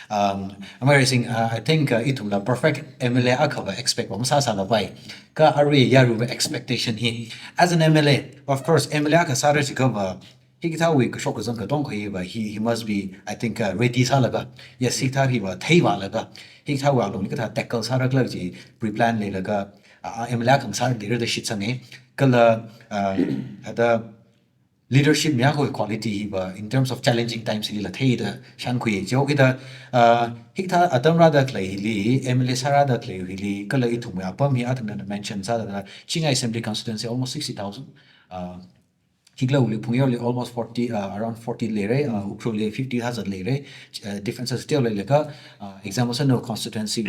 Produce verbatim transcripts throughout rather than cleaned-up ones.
Um, Amei Reising, uh, I think, uh, ithumla perfect M L A akhava expect va masāsālapai. Kha arui yaruiva expectation hi. As an M L A, of course, M L A akha sāra jiakhava, hikathāwui kashok kazang katonga hiva, he, he must be, I think, uh, ready sālaga. Yes, hikathā hiva theivālaga. Hikathāwui alungli kathā tackle sāra khala chi pre-plan leilaga, uh, M L A akha sāra da shitsanga. Kala, uh, thāda leadership mi akhawui quality hiva in terms of challenging times lila theida shānkhui. Chiwuivida, uh, hikathā atam rāda khalei hili, M L A sārāda khalei hili, kala ithumwui apam hi athangna mention sāda, Chingai Assembly Constituency almost sixty thousand. Uh, Hikathāwuili Phungyarli almost forty, uh, around forty leira, uh, Ukhrulli fifty thousand leira, uh, differences still leilaga, uh, example sāda constituency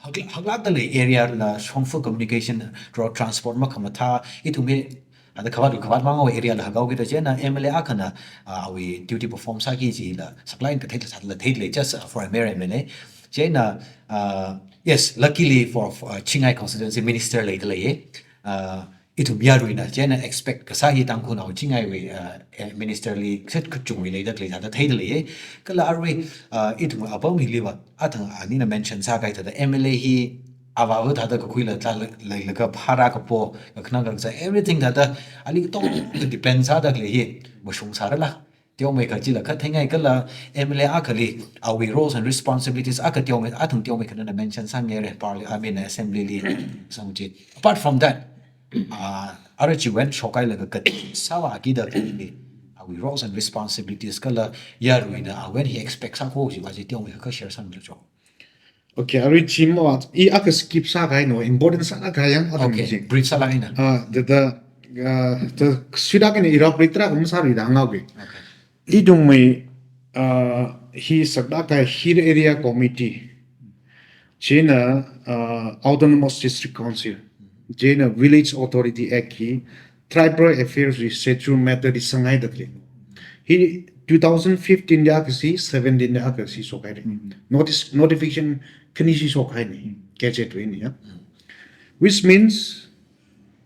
haklāk, haklākda lei area la shongfa communication, road transport makhamathā, ithum hi, ada khavāt khavāt mangawui area la hānghaokida chieina M L A akhana, uh, awui duty perform sāki jila, saklāk eina kathei la sāda lei, just, uh, for a mere M L A. Chieina, uh, yes, luckily for, for, uh, Chingai constituency minister leida leiya. Uh, ithum yaruina, chieina expect kasā hi Tangkhulnao Chingaiwui, uh, eh, minister li set kachungwui leida khalei thāda theida leiya. Kala arui, uh, ithum apam hiliva, athang anina mention sākahai thāda M L A hi avāva thāda kakhuila thāla leilaga phara kapo, kakhanang kakazā, everything thāda ali tong depend sāda khalei hi, mashung sārala. Teomeikha chila kha theingai kala M L A akhali, awui roles and responsibilities akha teomei, athang teomeikhana mention sāngaira, parli-, I mean, assembly li, sāng chi. Apart from that, uh, ara chiwui eina shokhailaga kati sāvākida khalei, awui roles and responsibilities kala yaruina awui eina hi expect sākahai chiva chi teomeikha share sāmilu cho. Okay, arui chim wa, i akha skip sākahaina, important sālākkahai yang, athang Okay, chi. Brief sālākhaina. Ah, thāda, ah, thāda suitākhaina elaborate tarākha masāluida hānghaoki. Okay. Ithumwui, ah, hi sālākkahai Hill Area Committee, chieina, ah, Autonomous District Council, chieina Village Authority Act hi, Tribal Affairs wui schedule matter li sanghaida khalei. Hi two thousand fifteen li akha si, seventeen li akha si shokhaira. Mm. Notice, notification khani si shokhaina, Mm. gazette wui eina ya. Mm. Which means,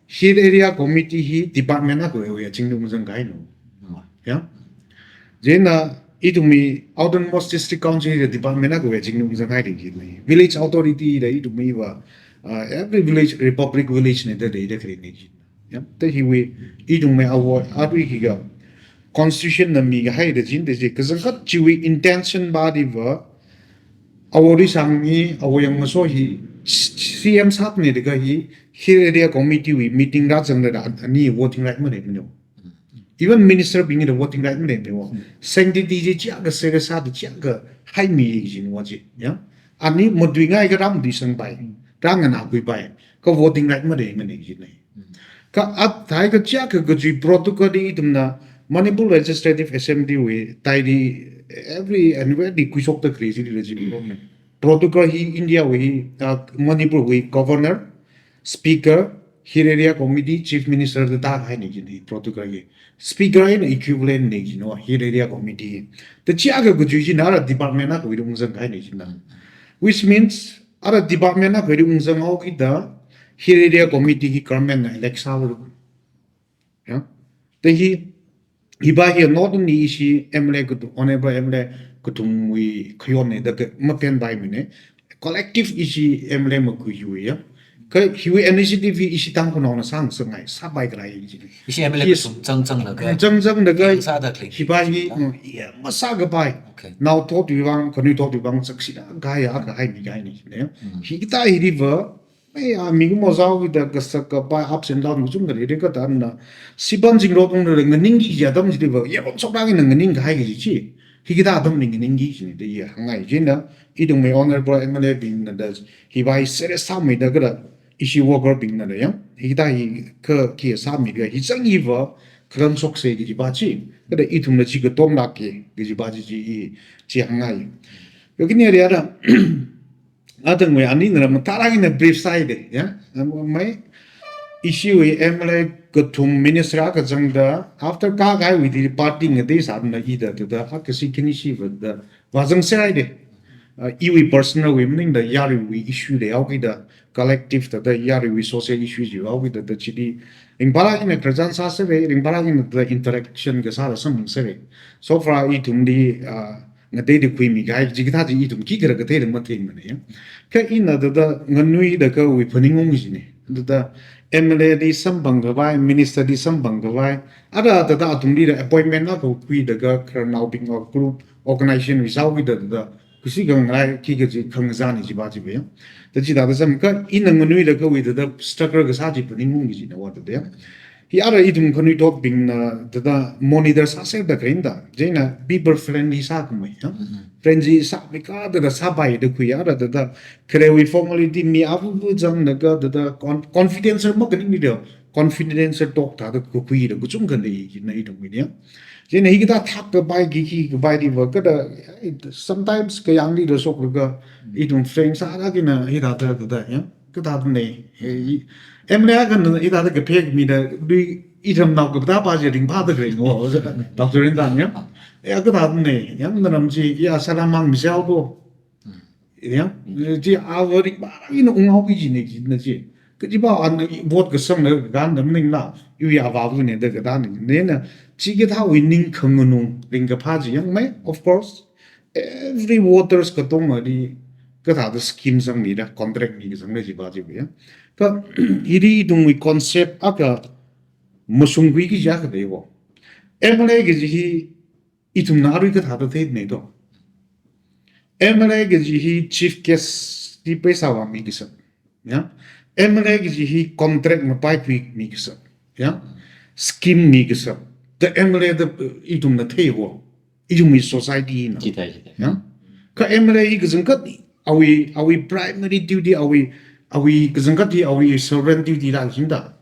Hill Area Committee hi department akhawui azingli ungzangkahaina. Mm. Ya. Chieina ithumwui Autonomous District Council hi department akhawui azingli ungzanghaida khalei. Village Authority da ithumwuiva, uh, every village, Republic Village na da leida khaleina. Ya, thāda hiwui, ithumwui āwo, arui hikha, constitution na mikahaida chieina thāda chi, kazangkhat chiwui intention va diva, āwo Reisang hi, āwo Yangmaso hi, C M sākhanida kha hi, Hill Area Committee wui meeting rāzangda ani voting right maleimana. Even minister bingda voting right maleimana. Sanctity chi chiakha serious sāda chiakha haimi jina wa chi, ya. Ani matuingai kha rāmatuisangpai, rānganākhuipai, kha voting right maleimana jina. Kha athai kha chiakha kaji protocol li ithumna Manipur Legislative Assembly wui taili every annual li khuishokda khalei chili leji. Protocol hi India wui, uh, Manipur wui governor, speaker, Hill Area Committee, chief minister thāda tākahaina jina protocol hi. Speaker eina equivalent na jina Hill Area Committee. Thāda chiakha kaji china ara department akhawui ungzangkahaina jina. Which means, ara department akhawui ungzanghaokida Hill Area Committee hi government na elect sālu. Ya. Thāda hi, hiva hi not only ishi M L A kathum, honorable M L A kathumwui khayonna da kha mapenpaimana. Collective ishi M L A makhuiwui ya. Kha hiwui initiative hi ishi Tangkhulnaona sāngasakngai, sāpai khalei jina. Ishi M L A Yes. kathum zangzanglaga. Zangzanglaga. Sāda khalei. Hiva hi, Mm. mm, ya, masākapai. Okay. Naothotwui vang, khanuithotwui vang, saksida kaya, akha haimikahaina jina. Mm. Hikathā hiliva, Mei, ah, mikumo zao kida kasak kapai ups and down kachungkha leida kha thāda, sipam zingrot ungda nganingki kaji atam chiliva, yaron chokda kina nganingkahai kaji chi. Hikathā atamli nganingki kajina da i hāngngai jina, ithumwui honorable M L A bingna da, hiva hi serious sāmeida kha da, ishi worker bingna da ya, hikathā hi kha khi sāmida, hi chang hiva, kharan shoksa kajiva chi, kha da ithumna chi katomlāka kajiva chi chi i, chi hāngngai. Yo kini area da, Athangwui anina mathālāk eina brief sāhaida, ya. Mei, ishiwui M L A kathum minister akha zangda, after kākahaiwui thili party ngatei sāda ida thāda, akha si khani si vāda, vāzangserhaida. Uh, iwui personal wui maningda yaruiwui issue leihaokida, collective thāda yaruiwui social issue jihaokida, thāda chili, ringphālāk eina khararchan sāsera, ringphālāk eina thāda interaction kasāla samphangserra. So far, ithumli, uh, ngateida khuimi kahai, chikathā chi ithum khikhala kathei lam mathei mana ya. Kha ina thāda nganuida kawui phaningungki jina. Thāda M L A li samphang khavai, minister li samphang khavai, ara thāda athumlila appointment akha khuida kha khararnaobing or group organization wui sāwuida thāda, kusi khangalai khikha chi khangazan chi ba chi ba ya. Thāda chithāda samkha ina nganuida kawui thāda struggle kasā chi phaningungki jina va thāda ya. Hi ara ithum khanuithotbingna thāda monitor sāserda khalei da. Chieina people friendly sākhamei ya. Friendly sāmikha thāda sāpaida khui ara thāda kharewui formality mi avuvu zanglaga thāda con-, confidential makaning ni da. Confidential talk thāda khuida kachungkha lei na ithum mi ya. Chieina hikathā thak kapai khikhi kapai di va kathā, sometimes kayāngli da shoklaga ithum friend sāda kina hithāda thāda ya. Kathāda nei. Eh, i-, M L A akhana hithāda kaphek mida, lui iramnao kathā pa chi ringphāda khalei ngo, doctor rin dan ya. Ya kathāda nei, ya naram chi, ya salam mang misao ko. Ya, chi ava ringphā ina unghaoki jina jina chi. Kajiva ana vote kasangna kanda maningla, iwui avāvana da kathā nei. Nena, chikathāwui ning khanganung ringkaphā chi yangmei, of course. Every voters katongali kathāda scheme zangmida, contract mi kazangla chi ba chi ba ya. Kha hili ithumwui concept akha mashungkhuiki kaja khalei va. M L A kaji hi ithumna arui kathāda theina do. M L A kaji hi chief guest li paisa vāmi kasā. Ya. M L A kaji hi contract mapaikhuimi kasā. Ya. Scheme mi kasā. The M L A da ithumna thei va. Ithumwui society na. Chithāda, chithāda. Ya. Kha M L A hi kazangkhat awui, awui primary duty, awui, awui kazangkhat hi awui sovereign duty la kajina da.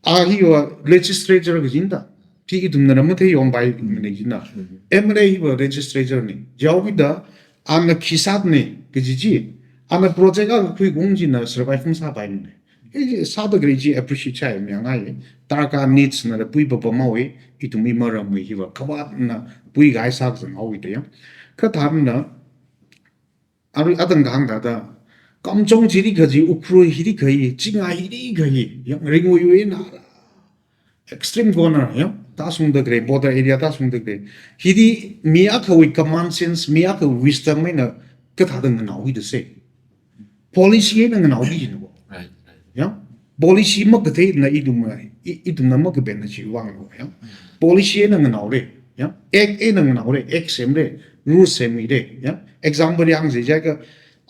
A hi va legislature kajina da. Chi ithumna mathei yongpai mana jina. M L A hi va legislature na. Jihaoda ana khi sāna kaji chi. Ana project akha khuiung china survive masāpai mana. Eh, sāda khalei chi appreciate sāmi ngai. Darkar needs na pui papa mawe, ithum imaramwui hi va. Khavātna pui kahai sākazang haowa da ya. Kathāna, arui atang kahāng thāda. Kamjong chili kaji, Ukhrul hili kaji, Chingai hili kaji, ya ringwui wui na. Extreme corner, ya. Tāshungda khalei, border area tāshungda khalei. Hili mi akhawui common sense, mi akhawui wisdom eina kathāda nganaoki da sei. Policy eina nganaoki jina va. Right, right. Ya. Policy makatheina ithum, i-, ithumna makapenna chiwui vang lo, ya. Policy eina nganaole, ya. Act eina nganaole, act semle, rules semmile, ya. Example hāngsa jiakha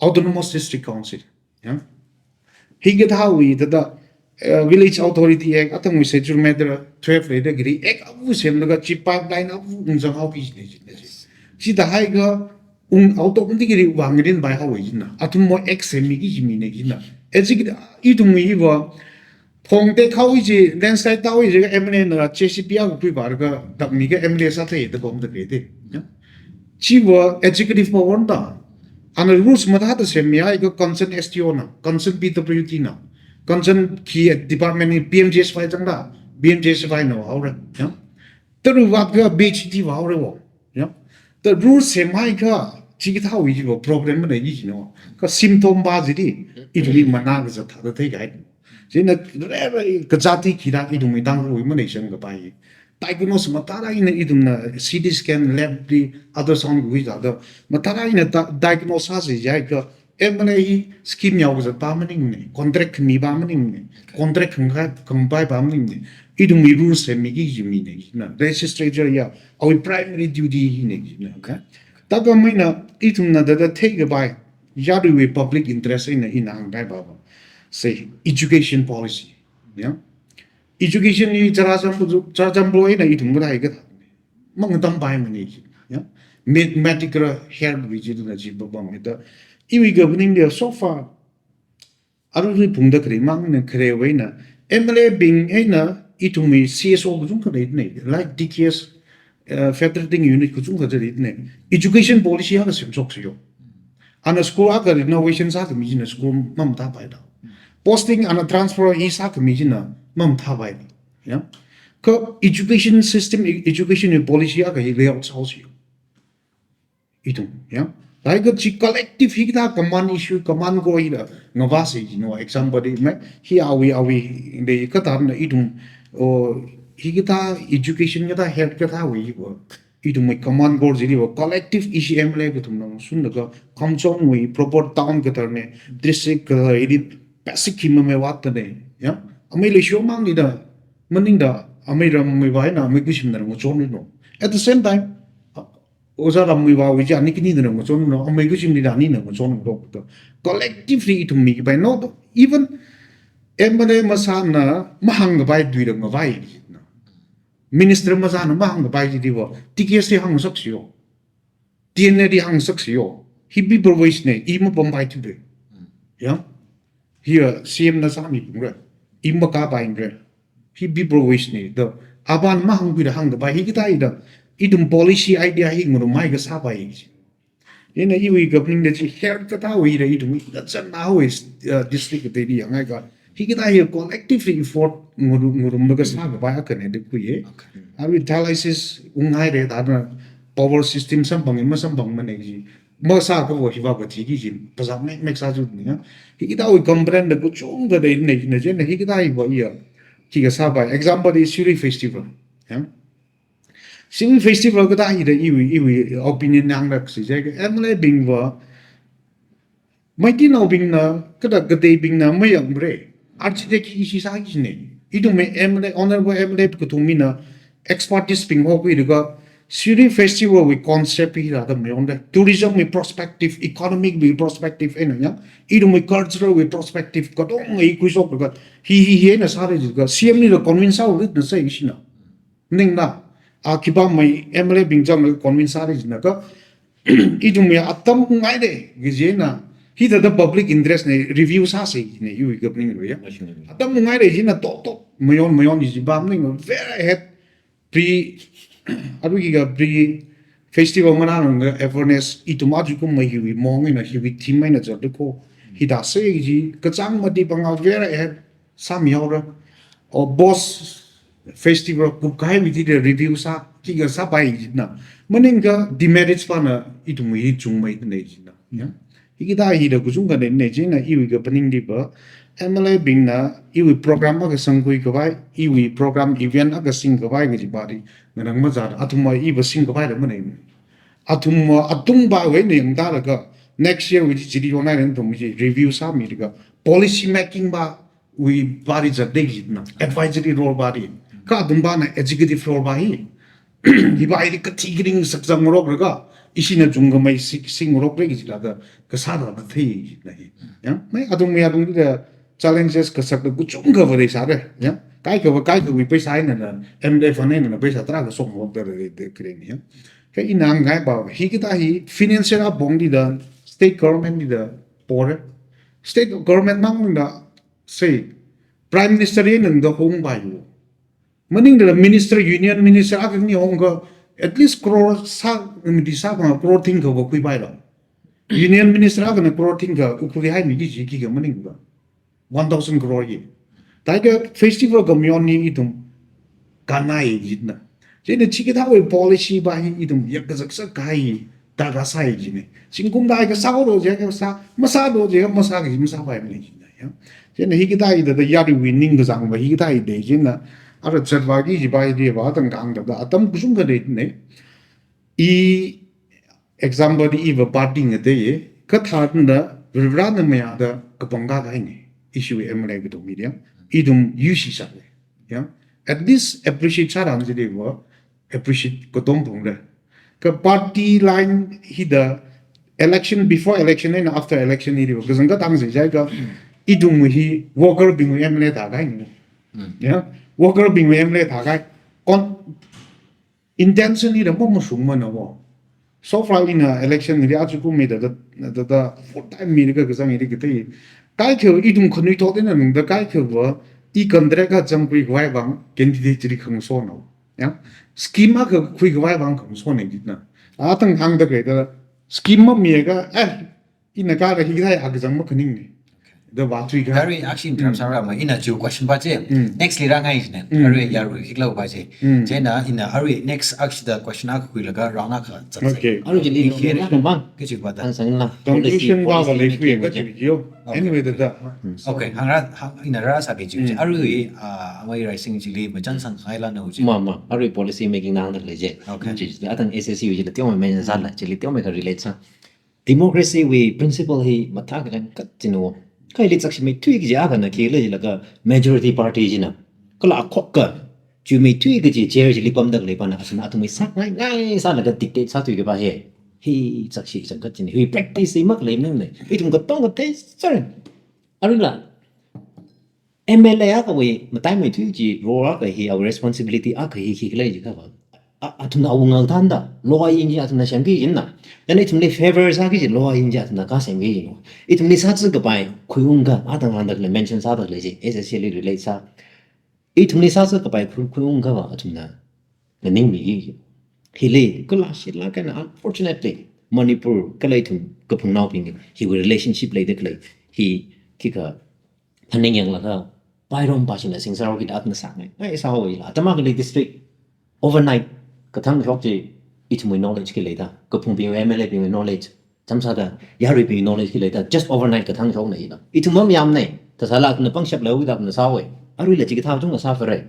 Autonomous District Council, ya. Hikathāwui thāda, eh, Village Authority Act, atangwui Schedule Matter twelve leida khalei act avu semlaga chi pipeline avu ungzang haoki jina jina chi. Chithāhaiakha ung automatically vāngarinpai haowa jina. Athum mo act semmiki jimina jina. Executive, ithumwui hi va, phong tekhaowa ji, landslide tāhaowa jiakha M L A na J C B akha khuivālaga takmi kha M L A sāthei da pamda khalei da. Ya. Chi va executive power da. Ana rules mathāda semmi haiakha concern S D O na, concern P W D na, concern khi department ni P M G S Y zangda, P M G S Y na haora. Ya. Tara vākha B H D vāhaora va. Ya. Thāda rules semhaiakha, chikathāwui chi va problem maleiki jina va. Kha symptom pa chili, ithumwui mana kazat thāda theikahai. Chieina rere kazat hi khida ithumwui Tangkhulwui maleishang kapai. Diagnose mathālāk eina ithumna C T scan lab li ultrasound wui thāda. Mathālāk eina ta-, diagnose sāsa jiakha M L A hi scheme yao kazat pa maningmana, contract khami pa maningmana, contract khangai, khangapai pa maningmana. Ithumwui rules semmiki jimina jina. Legislature ya, awui primary duty hina jina. Okay. Thākha maina ithumna thāda theikapai, yaruiwui public interest eina ina hāngkahai pa va. Say, education policy. Ya. Education hi chara champu, chara champu eina ithum kathāda kathā. Mangatampai mana chi. Ya. Mathematical health wui chila chi pāpam mida. Iwui governing dia so far. Arui phungda khalei mangna kharewui eina. M L A bing eina ithumwui C S O kachungkha leina. Like D K S, eh, federating unit kachungkha leina. Education policy akha semshoksa yo. Ana school akha renovation sākhami china school mamathāpai da. Posting ana transfer hi sākhami china mamathāpai da. Ya. Kha education system, e-, education policy akha hi layout sāhaosa yo. Ithum, ya. Thāhaiakha chi collective hikathā common issue, common goal hila ngavāsa jina va, example li mai, hi awui, awui, de kathāna ithum, o, hikathā education kathā health kathāwui hi va. Ithumwui command core chiliva collective ishi M L A kathumna ngasunlaga Kamjongwui proper town kathar ne, district kathar ili basic khimamei vātane. Ya? Amei leishiwui mangli da, maningda amei Ramwui vā eina amei Kushimna ngachonranu. At the same time, Ojā Ramwui vāwui chi ani khanina ngachonranu, amei Kushimli da anina ngachonranu. Collectively ithum mikapai, not even M L A masāna mahāngkapai tuida ngavai. Minister masāna mahāngkapai chiliva, T K S li hāngsaksiyo. T N A li hāngsaksiyo. Hi people voice ne, i mapampai thude. Ya? Hiya C M na sāmiphungra. I makāpaingra. Hi people voice ne. Da, apāna mahāngkhuida hāngkapai. Hikathā hida, ithum policy idea hi ngarumhai kasāpai. Ina iwui governing da chi her kathāwui da ithum da chānhaowa, uh, district kateili yangngaika. Hikathā hi collective effort ngarum, ngarumlaga sākapai akhane da khuiya. Okay. Arui dialysis unghaira da na power system samphang masamphangmana chi. Masākha hiva kathiki chi. Phasā mek mek sāchutna ya. Hikathāwui complain da kachungkha da ina, ina chieina hikathā hiva ya. Khikha sāpai. Example di Shirui Festival. Ya. Shirui Festival kathā hida iwui, iwui opinion hānglaksi jiakha M L A bingva, Meiteinaobingna, kathā kateibingna mayangmara. Architect hi ishi sāki jine. Ithumwui M L A, honorable M L A kathum mina expertise bing hokhuilaga Shirui Festival wui concept hi rāda mayonda. Tourism wui perspective, economic wui perspective eina ya. Ithumwui cultural wui perspective katonga hi khuishoklaga. Hi, hi, hi eina sāra jiakha C M li da convince sāhaoda sai ishina. Maningla, a, khipāmei M L A bing changlaga convince sāra jinakha, ithumwui atam ungngaida, kajina, hithāda public interest ne review sāsa ne, iwui governing lo ya. Atam ungngaida jina tok tok, mayon mayon ji ba maning, very ahead, pre, aruiga pre festival manānga awareness, ithum ajakumwui hiwui maong eina, hiwui theme eina zatda kho, hithāsa ji, kachāng mati panga very ahead, sāmihaora. O boss festival kupkahaiwui thili review sā, khikha sāpai jina. Maningkha demerits pana ithumwui hi chungmeida lei jina. Ya. Hikathā hida kachungkha leinei jina iwui kaphaning diva. M L A bingna iwui program akha sangkhui khavai, iwui program event akha singkhavai kaji padi. Nganang mazat, athumva iva singkhavai da manei. Athumva athumva wui eina yangtalaga next year wui chi chili yonai ren thum chi review sāmilaga policy making va wui padi zatda jina, advisory role padi. Kha athum pana executive role pa hi. Hiva ili kathi kharing sakzang ngarokraga, ishina chungkhamei sing, sing ngarokra kajila da, kasāda da thei jina hi. Ya, mai athum ya athum da challenges kasakda kachungkha va leisāra. Ya, kaikha va kaikhawui pheisā einana, M L A fund einana pheisā tarākha shok ngarokda da, da kharing ya. Kha ina ngaipa, hikathā hi financial apongli da, state government li da pora. State government mangna, say, Prime Minister eina da hongpaiya. Maningla Minister, Union Minister akha ni hongkha, at least crore sā, mati sākha crore thingkha va khuipailo. Union Minister akhana crore thingkha Ukhrulli haimiki ji khikha maningla. One thousand crore hi. Thākha festival kamayon hi ithum kannai jina. Chieina chikathāwui policy pa hi ithum yak kazaksak kahai darkar sai jina. Zingkum da kasā haoda jiakha sā, masāda jiakha masā kaji masāpaimana jina. Ya. Chieina hikathā hithāda yaruiwui ningkachāng va hikathā hithāda jina. Ara zatvāki jiva hi diva tangkang da, da atam kachungkha leinei. I example di iva party ngateiya, kathāda Varivarana mayāda kapangkā kahaina. Ishiwui M L A kathum hi ya. Ithum yuishi sāra. Ya. At least appreciate sāran jidiva, appreciate katom phungra. Kha party line hida election, before election eina after election hi diva, kazang katang jiakha, ithumwui hi worker bingwui M L A thākahaina. Ya. Worker bingwui M L A thākahai. Kon- Intention hida mamashungmana wo. So far ina election hili ajakum mida, da, da, da, full time mida kazang hili kathei. Kaikha ithum khanuithot eina nungda kaikhava, i contract akha zangkhui khavai vang, candidate chili khangasona. Ya? Scheme akha khui khavai vang khangasona jina. Atang hāngda kahaida, scheme mamiakha, eh, ina kala hikathā akha zang makhaningne. Da ba tui ka. Arui action interrupt sāra ma, ina chi question pa chi. Mm. Next li rāngai chi ne. Mm. Arui yarui hiklo pa chi. Mm. Chieina ina arui next action da question akha khuilaga round akha zat. Okay. Arui chili Ina share na bang. Kachi pa da. Ang sang na. Conclusion policy, ba ba policy lei making khui ka chi chi. Okay. Anyway, da da. Okay, hāngra, hāng, ina rāsāki chi. Mm. Arui, ah, Amei Raising chili machansang khaila na chi. Ma, ma. Arui policy making na hāngda lei chi. Okay. Chi, chi, atang S S C wui chili teomei mention sāla, chili teomei ka relate sā. Democracy wui principle hi mathā kachangkhat chi no. Kha hili chakshimei thui kaji akhana khi leilaga majority party china. Kala akhok ka chuimei thui kaji chair chili pamda lei pana asana athumwui sāngai ngai sālaga dictate sāthui kapa hi. Hi chakshi kachangkhat chi no. Hi practice hi mak lei nang lei. Ithum katong kathei sāra. Arila. M L A akhawui mataimei thui chi role akha hi, our responsibility akha hi khi lei chi kha ba. A, athumna awunga thānda, loa yin chi athumna semki yin na. Then ithumli favor sāki chi loa yin chi athumna kasemki yin. Ithumli sāzā kapai, khuiung ka, atang hāngda lei mention sāda lei chi, S S C li relate sā. Ithumli sāzā kapai, khui, khuiung ka ba athumna nganingmi yin. Hili, kala shila kana unfortunately, Manipur, kala ithum kaphungnaobing, hiwui relationship leida khalei, hi, khikha, phaning yanglaga, pairom pa china singsaroki da athumna sāngai. Ngai sāhaowa ila. Atam akhali district overnight kathang shok chi ithumwui knowledge khi leida. Kaphungbingwui M L A bingwui knowledge. Chānsāda yaruibingwui knowledge khi leida. Just overnight kathang shokna ila. Ithum mamayāmana. Thāsāla athumna pangshap lawi da athumna sāhaowa. Aruila chikathā chunga sāfare.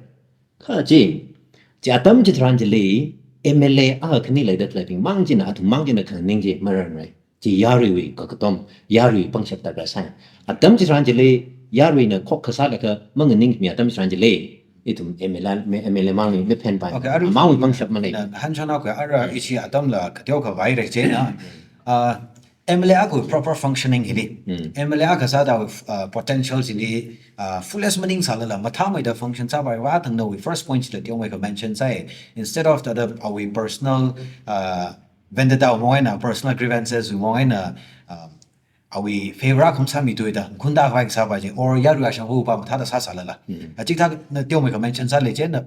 Kha chi, chi atam chitharan chili M L A akha khani leida khaleibing mang china, athum mang china khanganing chi maranrai. Chi yaruiwui kakatom, yarui pangshap darkar sai. Atam chitharan chili, yaruina khok kasā laga manganingmi atam chitharan chili, ithum M L A, M L A mangli miphen pai. Okay, arui amangwui pangshap malei. Na, hānchānao ka ara ishi atamla kateo khavai rei china. Ah, M L A akhawui proper functioning hili. Hmm. M L A akha sāda, uh, potential chili, uh, fullest maningsālala, mathāmeida function sāpai va thangnawui first point chila teomei ka mention sai. Instead of the, the, awui personal, uh, vendetta mong eina, personal grievances mong eina, um, awui favor akha masāmi tuida, khunda khavai kasā pa chi, or yarui ashangva pa mathāda sāsālala. Hmm. Achikathā na teomei ka mention sālei china,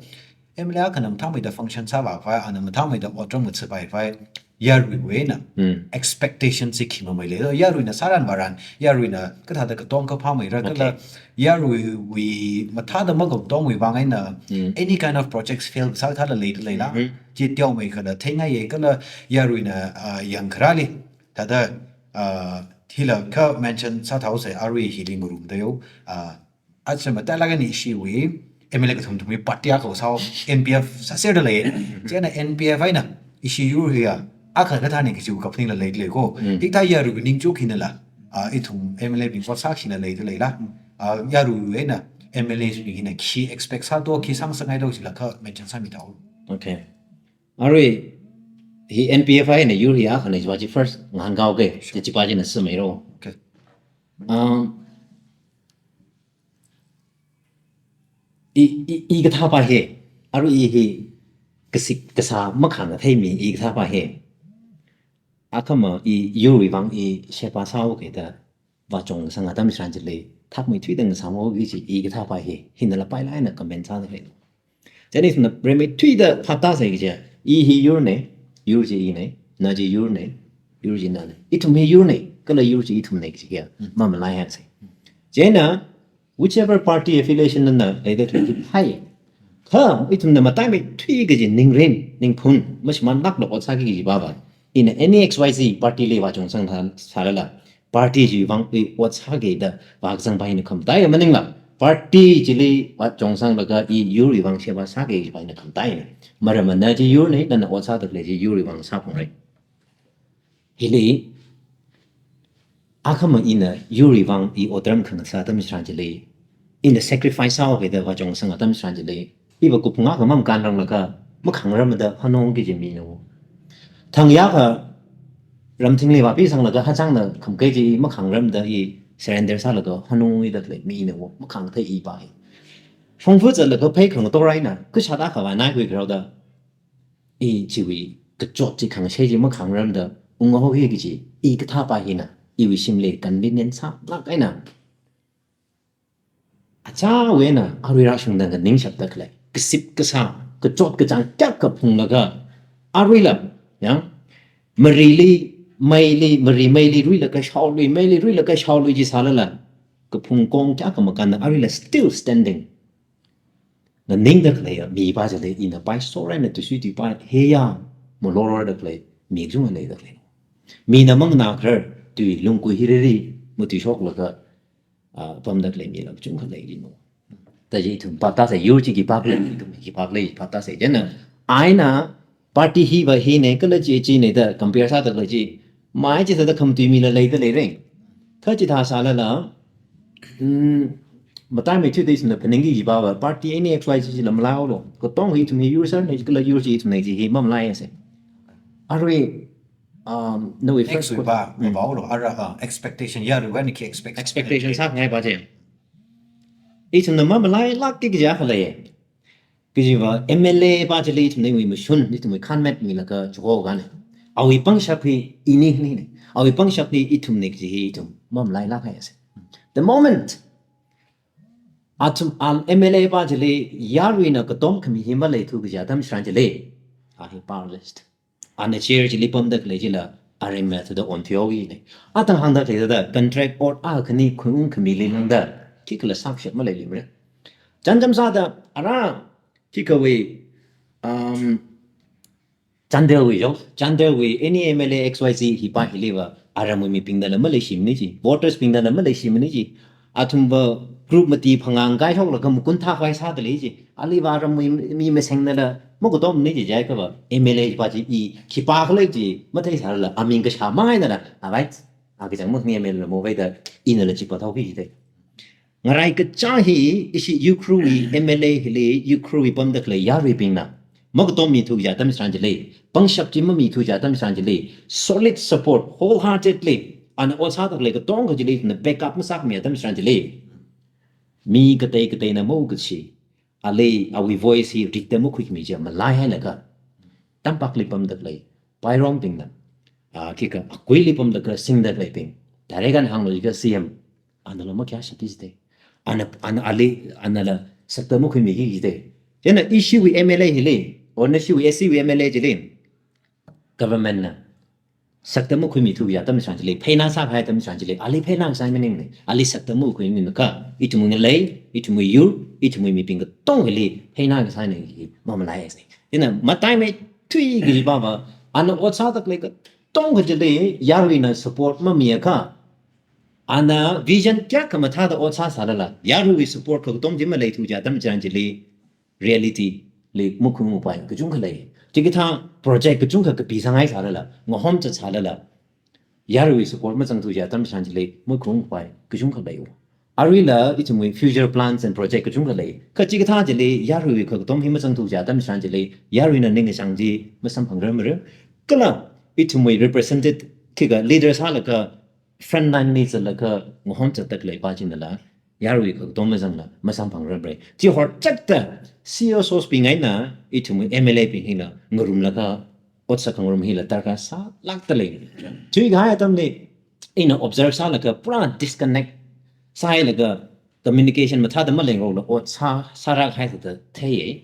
M L A akhana mathāmeida function sāvā khavai, ana mathāmeida otram ngathāpai khavai, yaruiwui eina, Hmm. expectation chi khi mamei lei. Yaruina sāran vāran, yaruina kathāda katong kaphāmeira, Okay. kala yaruiwui mathāda makhotongwui vang eina, Hmm. any kind of projects fail sākhala leida leila. Hmm. Chi teomei kala theingai ye kala yaruina, ah, yangkharāli. Thāda, ah, hila kha mention sāthaosei arui hili ngarumda yo, ah, aja matailāk eina ishiwui M L A kathum thumwui party akha sāhao N P F sāserda lei. China N P F eina ishi yur hiya akha kathāna kajiwui kaphaningla leida lei ko. Mm. Hikathā yarui ningchuk hinala, ah, ithum M L A bing ot sākhi hina leida leila. Ah, yaruiwui eina M L A bing hina khi expect sāto, khi sāngasakngaito chila kha mention sāmithao. Okay. Arui hi N P F eina yur hi akhana chiva chi first ngahānkao ke, Sure. chi chiva china sāmeiro. Okay. Um, i, i, i kathā pa hi, arui i hi kasik kasā makhang katheimi i kathā pa hi. Akhama i yurwui vang i sheba sāhao kida vāchong kasang atam chitharan chili, thakmeithuida ngasāmhaoki kaji i kathā pa hi, hinala pailāk eina comment sāda lei. Chieina ithumna rimeithuida phaptāsei kaja, i hi yurna, yur chi ina, na chi yurna, yur chi nana. Ithum hi yurna, kala yur chi ithumna kaji hiya, Mm. mamalaihaisei. Chieina, whichever party affiliation nana leida khalei chi phāya. Kha, ithumna mataimeithui kaji ningrin, ningphun, mashimānlākla ot sāki kaji pa va. Ina any X Y Z party li vāchong kasang thā, sālala. Party chiwui vang i ot sāki da vākasang pa hina khamataiya maningla. Party chili vāchong kasanglaga i yurwui vang sheba sāki pa hina khamataina. Maramva na chi yurna, nana ot sāda khalei chi yurwui vang sāphungra. Hili, akhama ina yurwui vang i otram khangasā atam chitharan chili, ina sacrifice sāhao kida vāchong kasang atam chitharan chili, iva kuphung akha mamakānranglakha, makhāngrarmada hanungki kaji mina. Thang akha ramthingli vāpisanglaga hachangna khamkei chi makhāngrarmada i surrender sālaga hanungki da khalei mina, makhāngthei i pa hi. Shongfa zatlaga phei khangatok raina, kashāda khavā naikhui kharao da, i chiwui kachot chi khangashei chi makhāngrarmada unghaoki kaji, i kathā pa hina, iwui shimli convenient sālāk eina. Achāwui eina, arui rāshungda nganingshapda khalei, kasip kasā, kachot kachāng kayākha phunglaga, aruila, ya, marili, meili, mari meili ruilaga shaolui, meili ruilaga shaolui chi sālala, kaphung kong kayākha makānna aruila still standing. Nganingda khalei mipā chili ina paisorhaina tuisui tuipai heiya, malororda khalei mi kachungkha leida khalei. Mina manganā kharar, tui lungkui hiriri, matuishoklaga, ah, pamda khalei mila kachungkha leiranu. Da chi ithum phap tāsei, yur chi khipākhala, ithum khipākhala phap tāsei. Chieina, eina party hiva hine, kala chi chine da compare sāda khalei chi, mai chi sāda khamatui mila leida leira. Kha chithā sālala, mm, mataimei thuida ithumna phaningki khipāva, party any X Y Z chila malaihaolu. Katonga hi ithum hi yur sārne, kala yur chi ithumna chi hi mamalaiasei. Arui, um, nawui first Next week question. Ba, Mm. Ba lo, ara, uh, expectation, yaruiwui eina khi expect. Expectation sāngai pā chi. Ithumna mamalailākki kaja khalei. Kajiva M L A pā chili ithumna iwui mashun, ithumwui khanmet milaga chihokane. Awui pangshap hi ini hini ne. Awui pangshap hi ithumne kaji hi ithum mamalailāk haisei. The moment athum al M L A pā chili yaruina katom khami hi maleithu kaja atam tharan chili, a hi powerless. Ana chair chili pamda khalei chila aremma thuda onthuihaoki ne. Atang hāngda khalei thāda contract ot akhani khuiung khamili lāngda khikhala sākashap maleilimara. Chānjam sāda ara khikhawui, um, Chandelwui jo, Chandelwui any M L A X Y Z hipā hiliva aramwui mibingnala maleishimana ji, voters bingnala maleishimana ji. Athumva group mati phangā ngaishoklaga makun thākhavai sāda lei ji. Aliva aramwui mi masengnala makatomana ji jiakhava M L A pā chi i khipākhala ji matheisālala aming kashā mangainala, alright, a kachang makhani M L A la movaida inala chi pathaoki ji te. Ngarai kachā hi ishi Ukhrulwui M L A hili Ukhrulwui pamda khalei yaruibingna makatom mithu kaja atam tharan chili, pangshap chi mamithu kaja atam tharan chili, solid support, wholeheartedly ana ot sāda khalei katonga chili na backup masākhami atam tharan chili, mi katei kateina maukatsi, ali awui voice hi rikta makhuikhami chi malai hailaga, tampakli pamda khalei Pairongbingna, ah, khikha akuili pamlaga singda khaleibing, direct ana hānglo jiakha C M, anala makhayāshapki ji te. Ana, ana ali, anala sakta makhuimiki ji te. Chieina ishiwui M L A hili, or nashiwui S C wui M L A chili, government na sakta makhuimithu kaja atam tharan chili, pheina sākahai atam tharan chili, ali pheina kasā maningmana, ali sakta makhuiminakha, ithumwui ngalei, ithumwui yur, ithumwui mibing katongali pheina kasāna hi mamalaisei. Chieina mataimei thuiki pāva, ana ot sāda khalei katonga chili yaruina support mamiakha, ana vision kayākha mathāda ot sāsālala, yaruiwui support kakatom chi maleithu kaja atam tharan chili, reality li makhuiungpai kachungkha lei. Chikathā project kachungkha kapisang haisālala, ngahomchatsālala, yaruiwui support mazangthu kaja atam tharan chili makhuiungpai kachungkha lei. Aruila ithumwui future plans and project kachungkha lei. Kha chikathā chili yaruiwui kakatom hi mazangthu kaja atam tharan chili, yaruina ningkachāng chi masamphangrarmara. Kala ithumwui represented khikha leader sālaga frontline li zatlaga ngahomchatda khalei pā chinala, yaruiwui kakatom mazangla masamphangrarmara. Chi horchatda C S Os bing eina ithumwui M L A bing hila ngarumlaga ot sākhangarum hila darkar sālākda lei. Thuikahai atamli ina observe sālaga pura disconnect sāhailaga communication mathāda malengrokla ot sā, sāra kahai thāda theiya.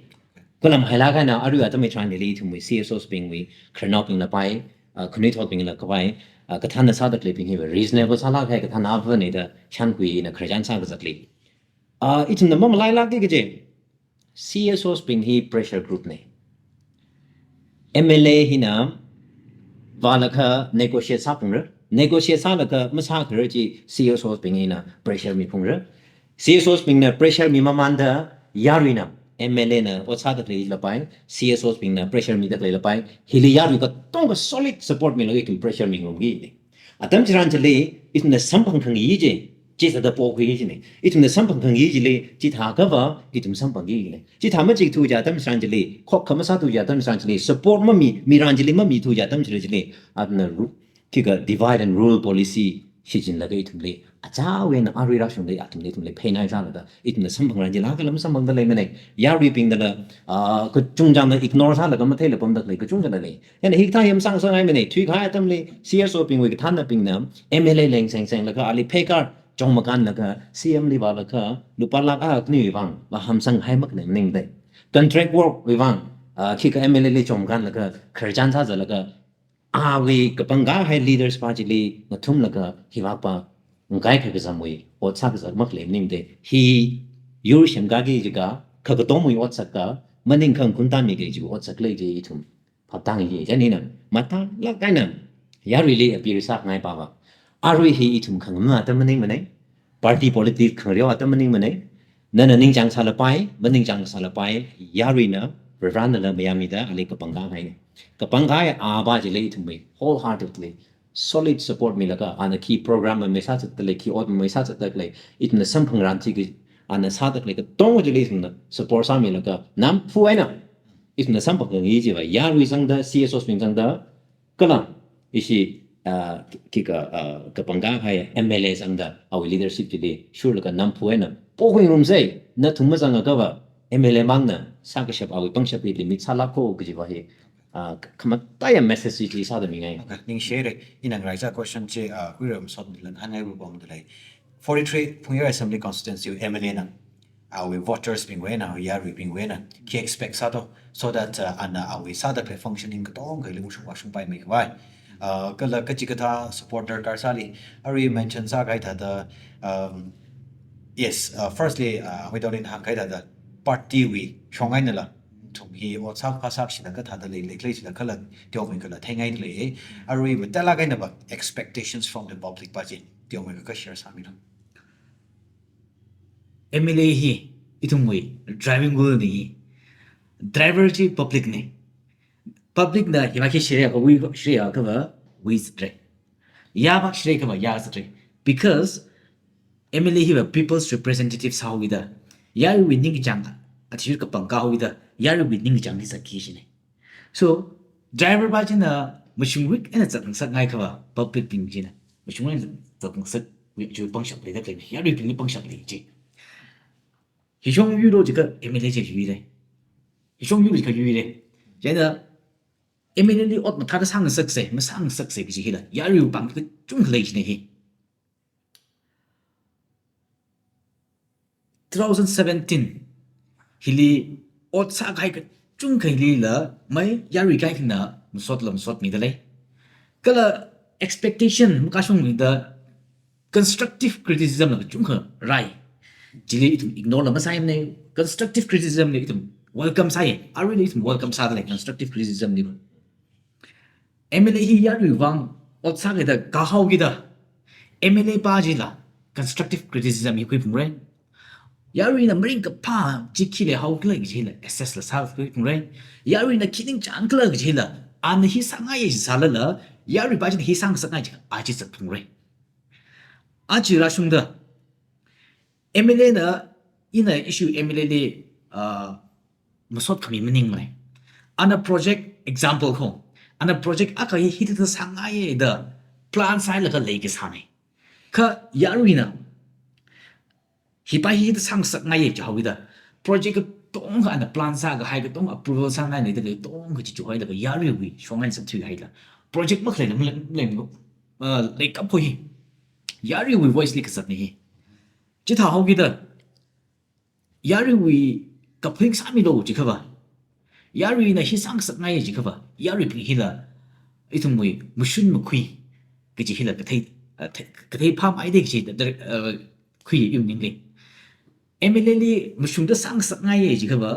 Khuilamhailāk eina arui atam hitharan hili ithumwui C S Os bingwui khararnaobingla pai, ah, khanuithotbingla kapai, ah, kathānna sāda khaleibing hiva reasonable sālāk kahai kathānna ava ne da shānkhuina khararchan sākazatli. Ah, ithumna mamalailākki kaji, C S Os bing hi pressure group na. M L A hina vālaga negotiate sāphungra. Negotiate sālaga masākharar chi C S Os bing hina pressure miphungra. C S Os bingna pressure mimamānda yaruina, M L A na ot sāda khalei lapai, C S Os bingna pressure mida khalei lapai, hili yarui katonga solid support milaga ithum pressure mingarumki. Atam tharan chili, ithumna samphangkhangai chi, chi sāda pokhui china. Ithumna samphangkhangai chili, chithākhava, ithum samphangki lei. Chithā machikthu kaja atam tharan chili, khokkha masāthu kaja atam tharan chili, support mami, miran chili mamithu kaja atam tharan chili, athumna ru-, khikha divide and rule policy shichinlaga ithumli, achāwui eina arui rāshungli, athumli, ithumli pheina sālaga, ithumna samphangran chila kala masamphangda leimana. Yaruibingdala, ah, kachungchangna ignore sālaga matheila pamda khalei kachungchangna lei. Chieina hikathā hi masangsanghaimana, thuikahai atamli C S O bingwui kathānnabingna M L A leng sengsenglaga ali phekar chongmakānlaga C M li vālaga lupā lakh akha khaniwui vang vāhamsanghai makhalei maningda. Contract work wui vang, ah, khikha M L A li chongmakānlaga khararchan sāzatlaga awui kapangkahai leaders pā chili ngathumlaga hivākpa ngakai kakazamwui ot sākazak makhalei maningmana. Hi yur semkaki jiakha, kakatomwui ot sāka, maning khangkhun tāmiki kaji ot sākhalei chi ithum phaptāngai ye. Chieina mathālāk eina yaruili appeal sāngai pava, arui hi ithum khangamā atam maningmana. Party politics khangareo atam maningmana. Nana ningchāng sālapai, maningchāng sālapai, yaruina Varivarānala mayāmida ali kapangkahai. Kapangkahai ava chili ithumwui wholeheartedly solid support milaga, ana khi program mamei sāzatdalei, khi ot mamei sāzatdalei, ithumna samphangrān thiki, ana sādalei katonga chili ithumna support sāmilaga, namphu eina ithumna samphangngai chiva, yarui zangda, C S Os bing zangda, kala ishi, ah, khikha, ah, kapangkahai M L A zangda, awui leadership chili shurlaga namphu eina pokhuingarumsei, nathum mazangakha M L A mangna sākashap awui pangshap hi limit sālāko kajiva hi, ah, khamataiya message chi sāda mingai. Okay, ningshire. Ina ngaraicha question chi, ah, khuiram sot milan hāngai bu bom dalei. Forty-three Phungyar Assembly Constituency M L A na, awui voters bingwui eina, yaruibingwui eina khi expect sāto, so that, uh, ana awui sāda khalei functioning katonga kali ungshung vāshungpaimei khavai. Uh, kala kachikathā support darkar sāli, arui mention sākahai thāda, um, yes, uh, firstly, uh, Huidonlin hāngkahai thāda party wui shong einala, ithum hi ot sākha sākashida kathāda leilei khalei chila kala teomeikha la theingailei. Arui mathālāk eina va expectations from the public va chi teomeikha share sāmilo. M L A hi ithumwui driving wheel na hi. Driver chi public na. Public na hiva khi shire kha wui, shire kha va wui zatre. Ya va shire kha va ya zatre. Because M L A hiva people's representative sāhaoda, yaruiwui ningkachāng athishurda kapangkā haoda, yaruiwui ningkachāng hi zatki kajina. So, driver va china mashungrik eina zatngasakngai kha va, public bing china mashungrik eina zatngasakwui chi pangshap leida khalei, yaruibingli pangshap lei chi. Hi shong yuilo jiakha M L A chi yuilei. Hi shong yuilo jiakha yuilei. Chieina M L A li ot mathāda sāngasaksei, masāngasaksei kaji hila, yaruiwui pāng kachungkha lei kajina hi. Two thousand seventeen hili ot sākahai kachungkha hilila, mai yarui kaikhana masotla masotmidalei. Kala expectation makashungmida constructive criticism la kachungkha rai. Chili ithum ignore la masāimana, constructive criticism li ithum welcome sāi, aruila ithum welcome sādalei constructive criticism li. M L A hi yaruivang ot sākida kahaokida, M L A va chila constructive criticism hi khuiphungra. Yaruina maringkaphā chi khi leihaokhala kajila assess la sākhuiphungra. Yaruina khi ningchāngkhala kajila, ana hi sāngaiya chi sālala, yarui va china hi sāngasakngai chi, a chi zatphungra. A chi rāshungda, M L A na, ina issue M L A li, ah, masot khami maningmana. Ana project example kho, ana project akha hi hithāda sāngaiya da plan sālaga leikasāna. Kha yaruina hi va hi hithāda sāngasakngaiya jihaoda, project katonga ana plan sākahai katonga approval sāngaida khalei katonga chi chihoilaga yaruiwui shong eina zatthuihaila, project makhaleila malei, malei, ah, leikap kho hi. Yaruiwui voice li kazatna hi. Chithāhaokida, yaruiwui kaphaning sāmilo jiakha va, yaruina hi sāngasakngaiya jiakha va, yaruibing hila ithumwui mashun makhui kaji hila kathei, ah, the-, kathei phāmeida kaji da, da, ah, khui iwui ninglei. M L A li mashungda sāngasakngaiya jiakha va,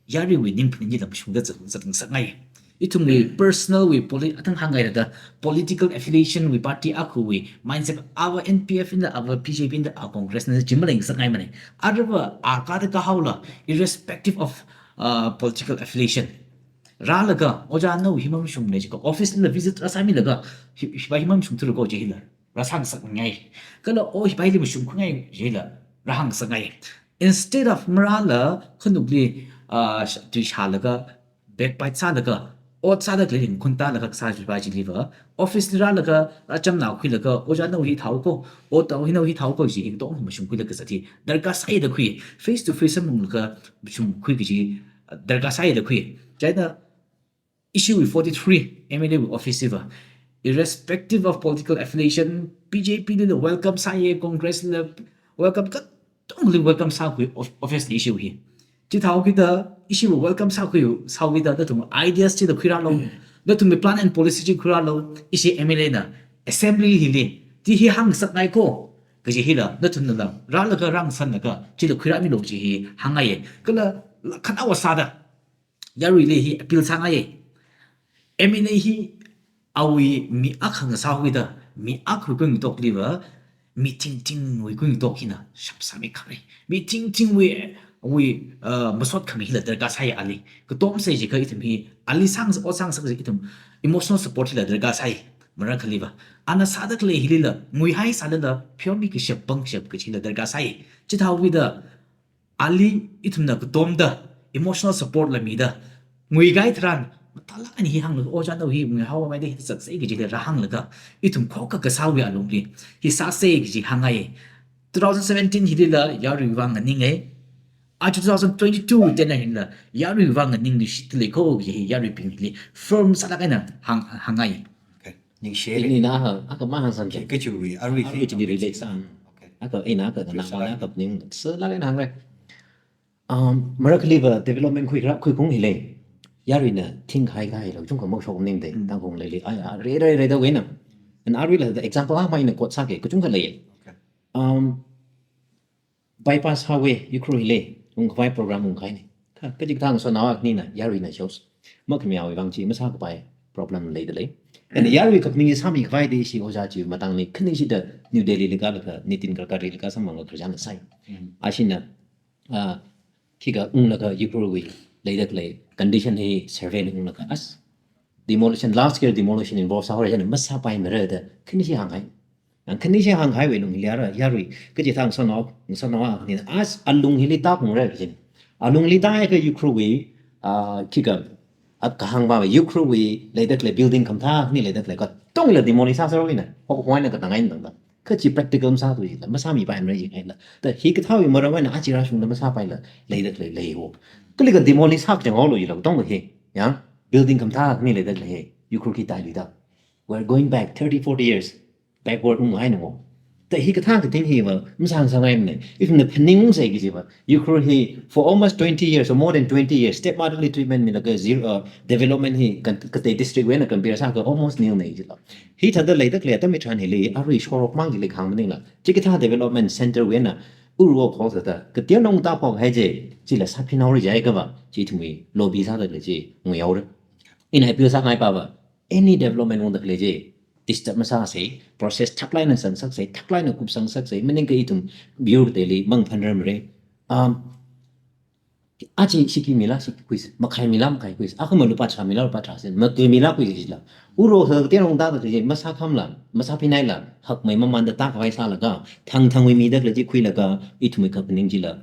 yaruiwui ning phaning chila mashungda zat-, zatngasakngai. Ithumwui personal wui poli-, athang hāngngaida, political affiliation wui party akhawui mindset, ava N P F na, ava B J P na, ava Congress na, chi maleingasakngaimana. Arava a kada kahaola, irrespective of, uh, political affiliation, rālaga, ojā nao hi mamashungmana jiakha, office la visit rāsāmilaga, hi, hi va hi mamashungthura ko jihila rāsāngasakngai. Kala o hi va hili mashungkhangai jihila rāhāngasakngai. Instead of marāla khanukli, ah, sh-, tui shālaga, backbite sālaga, ot sāda khalei ringkhun tālaga kasā chi va chiliva, office li rālaga, rāchamnao khuilaga, ojā nao hi thao ko, ot tao hi nao hi thao ko, chi hi katonga mashungkhuilaga kazat hi darkar sāida khui, face to face samphanglaga mashungkhui kaji, ah, darkar sāida khui. Chieina issue wui forty-three M L A wui office hiva, irrespective of political affiliation, B J P lila welcome sāya, Congress lila welcome, katongli welcome sākhui of-, office li issue hi. Chithāhaokida, issue wui welcome sākhui, sāhaokida, nathum ideas chila khuirālo, nathumwui plan and policy chi khuirālo, ishi M L A na assembly hili, chi hi hāngasakngai ko, kaji hila, nathumnala, rālaga rāngasānlaga, chila khuirāmilu kaji hi hāngngaiye. Kala, la khanao sāda, yaruili hi appeal sāngaiye. M N A hi awui mi akha ngasāwuida, mi akhawui kuingatokliva, mi tingtingwui kuingatok hina shapsāmi khare. Mi tingtingwui, wui, uh, masot khami hila darkar sāi ali. Katomsei jiakha ithum hi, ali sāngas, ot sāngasak kaji ithum emotional support hila darkar sāi. Marakhaliva, ana sāda khalei hilila, nguihai sālala, pheomi kashap pangkashap kaji hila darkar sāi. Chithāwuida, ali ithumna katomda, emotional support la mida, nguikahai tharan, mathālāk eina hi hānglu, ojā nao hi nguihaowa maida hithā zatsei kaji hila rāhānglaga, ithum khokkha kasāwui alungli, hi sāsei kaji hāngngaiye. Two thousand seventeen hilila, yaruiwui vang nganinge. Aja two thousand twenty-two tena hila, yaruiwui vang nganingluishit lei ko kaji hi, yaruibingli firm sālāk eina hāng, hāngngaiye. Okay. Ningshi. Ini na ha, aka mahāngsang ke. Kachiwui, arui arui chili relate sāng. Okay. Aka, ina aka, na, na, aka ning, sālāk eina hāngre. Um, marakhaliva development khuikharā, khuikhaung hi lei. Yaruina thingkahai kahai lo, chungkha mashok maningde, Mm. Tangkhul leili, ai, ai, re, re, re, da wena. And aruila the example ama ina quote sāke, kachungkha lei. Okay. Um, bypass highway, Ukhrul hi lei, ungkhavai program ungkahaine. Kha, kachikathā ngasotnao akhani na, yaruina shows. Makhamayāwui vang chi, masākapai problem leida lei. And yarui kaphaning sāmikhavai da ishi ojā chi, matangli, khanishida New Delhili kālaga, Nitin Gadkarili kāsamphanglaga khararchan sāi. Mm. Ashina, ah, khikha unglaga Ukhrulwui leida khalei condition hi survey li unglaga as demolition, large scale demolition involve sāhaora, chieina masāpaimara da khanishi hānghai. Yang khanishi hānghaiwui lung hili ara, yarui, kachithā ngasotnao, ngasotnao akhani as alung hili tāphungra kajina. Alungli tāhaiakha Ukhrulwui, ah, khikha, ah, kahāng va Ukhrulwui leida khalei building khamathā akhani leida khalei katongla demolish sāsāra wina, hok huaina katang eina tangda. Kachi practical masāthuila, masāmipaimara jikahaila. Ta hikathāwui maram eina aja rāshungda masāpaila, leida khalei leiwo. Kali ka demolish sākachang haolu jila, katongkha hi, ya, building khamathā akhani leida khalei hi, Ukhrul khi tailida. We're going back thirty, forty years backward unghaina ngo. Ta hikathā kating hiva, masāngasakngaimane. Ithumna phaningungsei kajiva, Ukhrul hi, for almost twenty years or more than twenty years, stepmotherly treatment milaga zero, uh, development hi kan, katei district wui eina compare sāakha almost nil ne jila. Hithāda leida khalei atam hitharan hili, arui shorok mang jili kahāng maningla. Chikathā development center wui eina, uro kho sāda, kateonao tāphokhai je, chila sāphinao ri jai kava, chi ithumwui lobby sāda lei chi, nguihaora. Ina appeal sāngai pava, any development ungda khalei je, disturb masāsei, process thaklāk eina sangsaksei, thaklāk eina kupsangsaksei, maningakha ithum view teili mangphanrarmara. Um, aja shiki mila shiki khuisa, makhai mila makhai khuisa, akhama lupā tharā mila lupā tharā sāsa, makui mila kui sāsila. Uro hā kateonao tāda khalei je, masākhamla, masāphinaila, hakmei mamānda tākhavai sālaga, thangthangwui mida khalei je khuilaga, ithumwui kaphaning chila,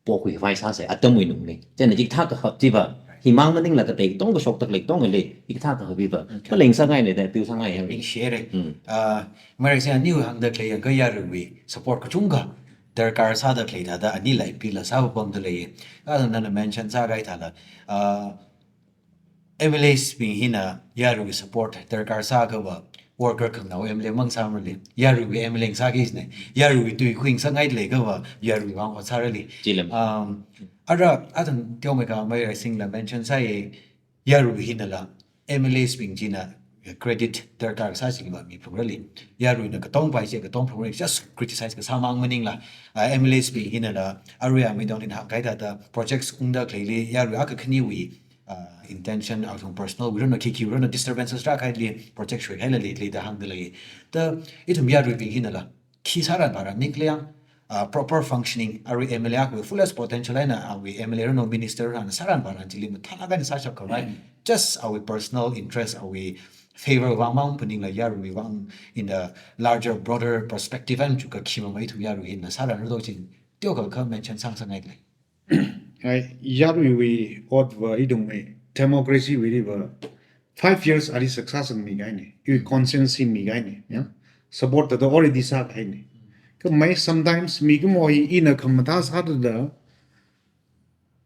pokhuikhavai sāsei, atamwui lungli. Chieina chikathā kahak chiva, himang maningla katei katongkha shokda khalei katongkha lei, hikathā kahak hiva. Okay. Kala ngasangngaine da, appeal sāngai ya. Ningshire. Hmm. Ah, Maraising aniwui hāngda khalei yangkha yaruiwui support kachungkha darkar sāda khalei thāda anila appeal la sāpamda lei. Ah, nana mention sākahai thāla, ah, M L As bing hina yaruiwui support darkar sāakhava worker khanganao M L A mang sāmale. Yaruiwui M L A ngasāki jine. Yaruiwui tui khuingasakngai leiakhava yaruiwui vang ot sārali. Chilem. Um, ara, athang teomeikha Maraisingla mention sāye, yarui hinala, M L As bing china credit darkar sā jiva miphungrali. Yaruina katongpai je katong phungrali, just criticize kasā mang maningla. Ah, M L As bing hinala, arui amidonglin hāngkahai thāda projects ungda khaleili, yarui akha khaniwui, ah, intention, athum personal wui rana, khikhiwui rana, disturbances rākahaili, project shuikahaila lei, leida hāngda lei. Ta, ithum yaruibing hinala, khi sāran vāran ning khalei yang, ah, proper functioning, arui M L A akhawui fullest potential eina, awui M L A rano minister rano sāran vāran chili mathālāk eina sāshapkhavai. Just awui personal interest, awui favor vang mang phaningla yaruiwui vang in the larger, broader perspective eina chuka khimamai ithum yarui hinala sāran rado chin, teokha kha mention sāngasakngai lei. Ai, yaruiwui otva idungmei, democracy wui diva, five years ali success mikahaine, iwui consensus mikahaine, ya. Support thāda already sākahaine. Khamei sometimes mikumo hi ina khamathā sāda da,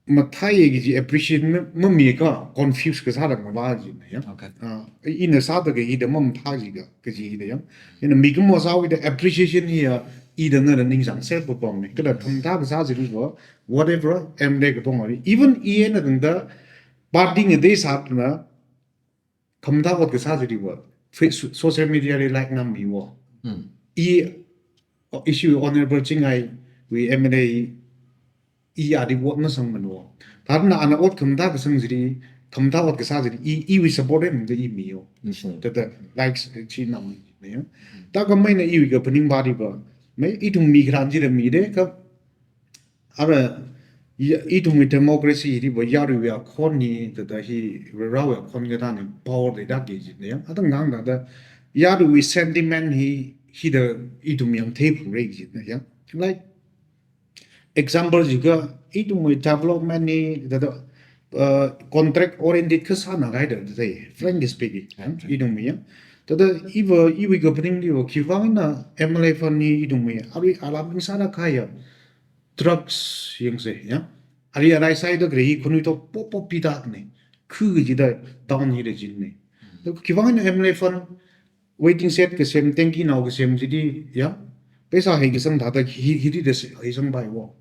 mathāye kaji appreciate ma, mamiakha confuse kasā rāngva jina, ya. Okay. Ah, ina sāda kahida mamathā jiakha, kaji hida ya. Ina mikumo sāwui da appreciation hiya, ida nana ningsang self perform ne. Kala khamathā kasā jiakha, whatever, M L A katongli. Even ina tangda, party ngatei sāda, khamathā ot kasā jiakha, Face-, social media li like nam miwo. Hmm. I, issue Honorable Chinghai wui M L A i adi ot masangmano. Thāda ana ot khamathā kasang chili, khamathā ot kasā chili, i, iwui support em da i miyo. Thāda, like, chi nam miyo. Thākhameina iwui kaphaning bari ba, mai ithum mi kharan chila mide, kha, ara, i, ithumwui democracy hili ba, yaruiwui akhon hi, thāda hi, rarāwui akhon kathāna, power leida kajina ya. Athang ngang thāda, yaruiwui sentiment hi, hida ithum yangtheiphungra kajina ya. Like, example jiakha, ithumwui development hi, thāda, uh, contract oriented kasāna kahaida, thāda, frankly speaking, ithumwui ya. Thāda, iva, iwui kaphaningli va, khiwuivang eina M L A fund hi ithumwui, arui alam sāda kaya, drugs yangsa ya. Arui arai sāda khalei hi khanuithot pop pop pida ne. Khu kajida down hida jinne. Khiwuivang eina M L A fund waiting shed kasem, tanki nao kasem chili, ya. Paisa hi kasang thāda hi, hi, hili da si, hi sangpai wo.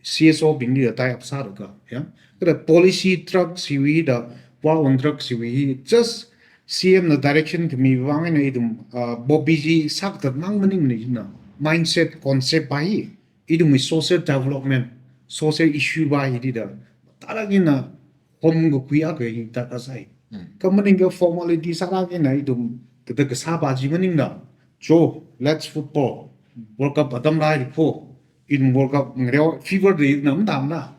C S O bingli da tie up sālaga, ya. Kathāda policy drugs hiwui da, war on drugs hiwui hi, just C M na direction khami vang eina ithum, uh, Bobby ji sākathat mang maningmana. Mindset, concept pa hi, ithumwui social development, social issue pa hili da, tarākha eina hom kakhui akha hi thāda kasai. Kha maningakha formality sālāk eina ithum thāda kasā pa chi maningla. Cho, let's football. World Cup atam lairi kho. Ithum World Cup ngareo fever da ithum matamla.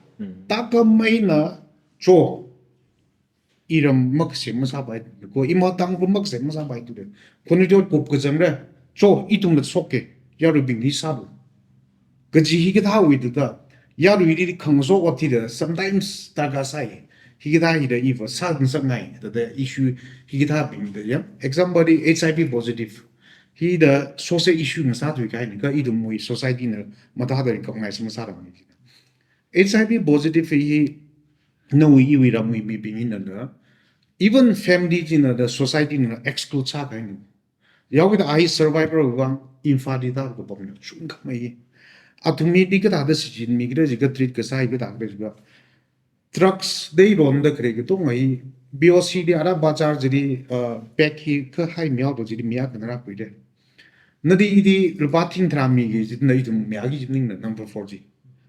Thākhameina, cho, iram makasem masāpai, ko ima Tangkhul makasem masāpai tu de. Khanuithot kup kazangra, cho, ithumla shokke, yaruibingli sālu. Kaji hikathāwui thāda, yaruili khangaso ot hida, sometimes thāda kasai. Hikathā hida iva sāngasakngai, thāda issue hikathābing da ya. Example li H I V positive. Hida social issue ngasāthui kahaina, kha ithumwui society na mathāda recognise masārangmana. H I V positive hi nawui iwui ramwui mibing hina da, even family china da, society na exclude sākahaina. Yaokida a hi survivor vang Imphal li thāda kapamna, chungkhamei. Athum hili kathāda shichinmikhala jiakha, treat kasā hi kathāda jiakha, drugs dei ronda khalei katonga hi, B O C li ara bazar chili, uh, pack hi kahai mihaoda chili mi akha ngarākhuida. Nali ili lupā thingtharā miki jida ithum miya kajiningna number four chi.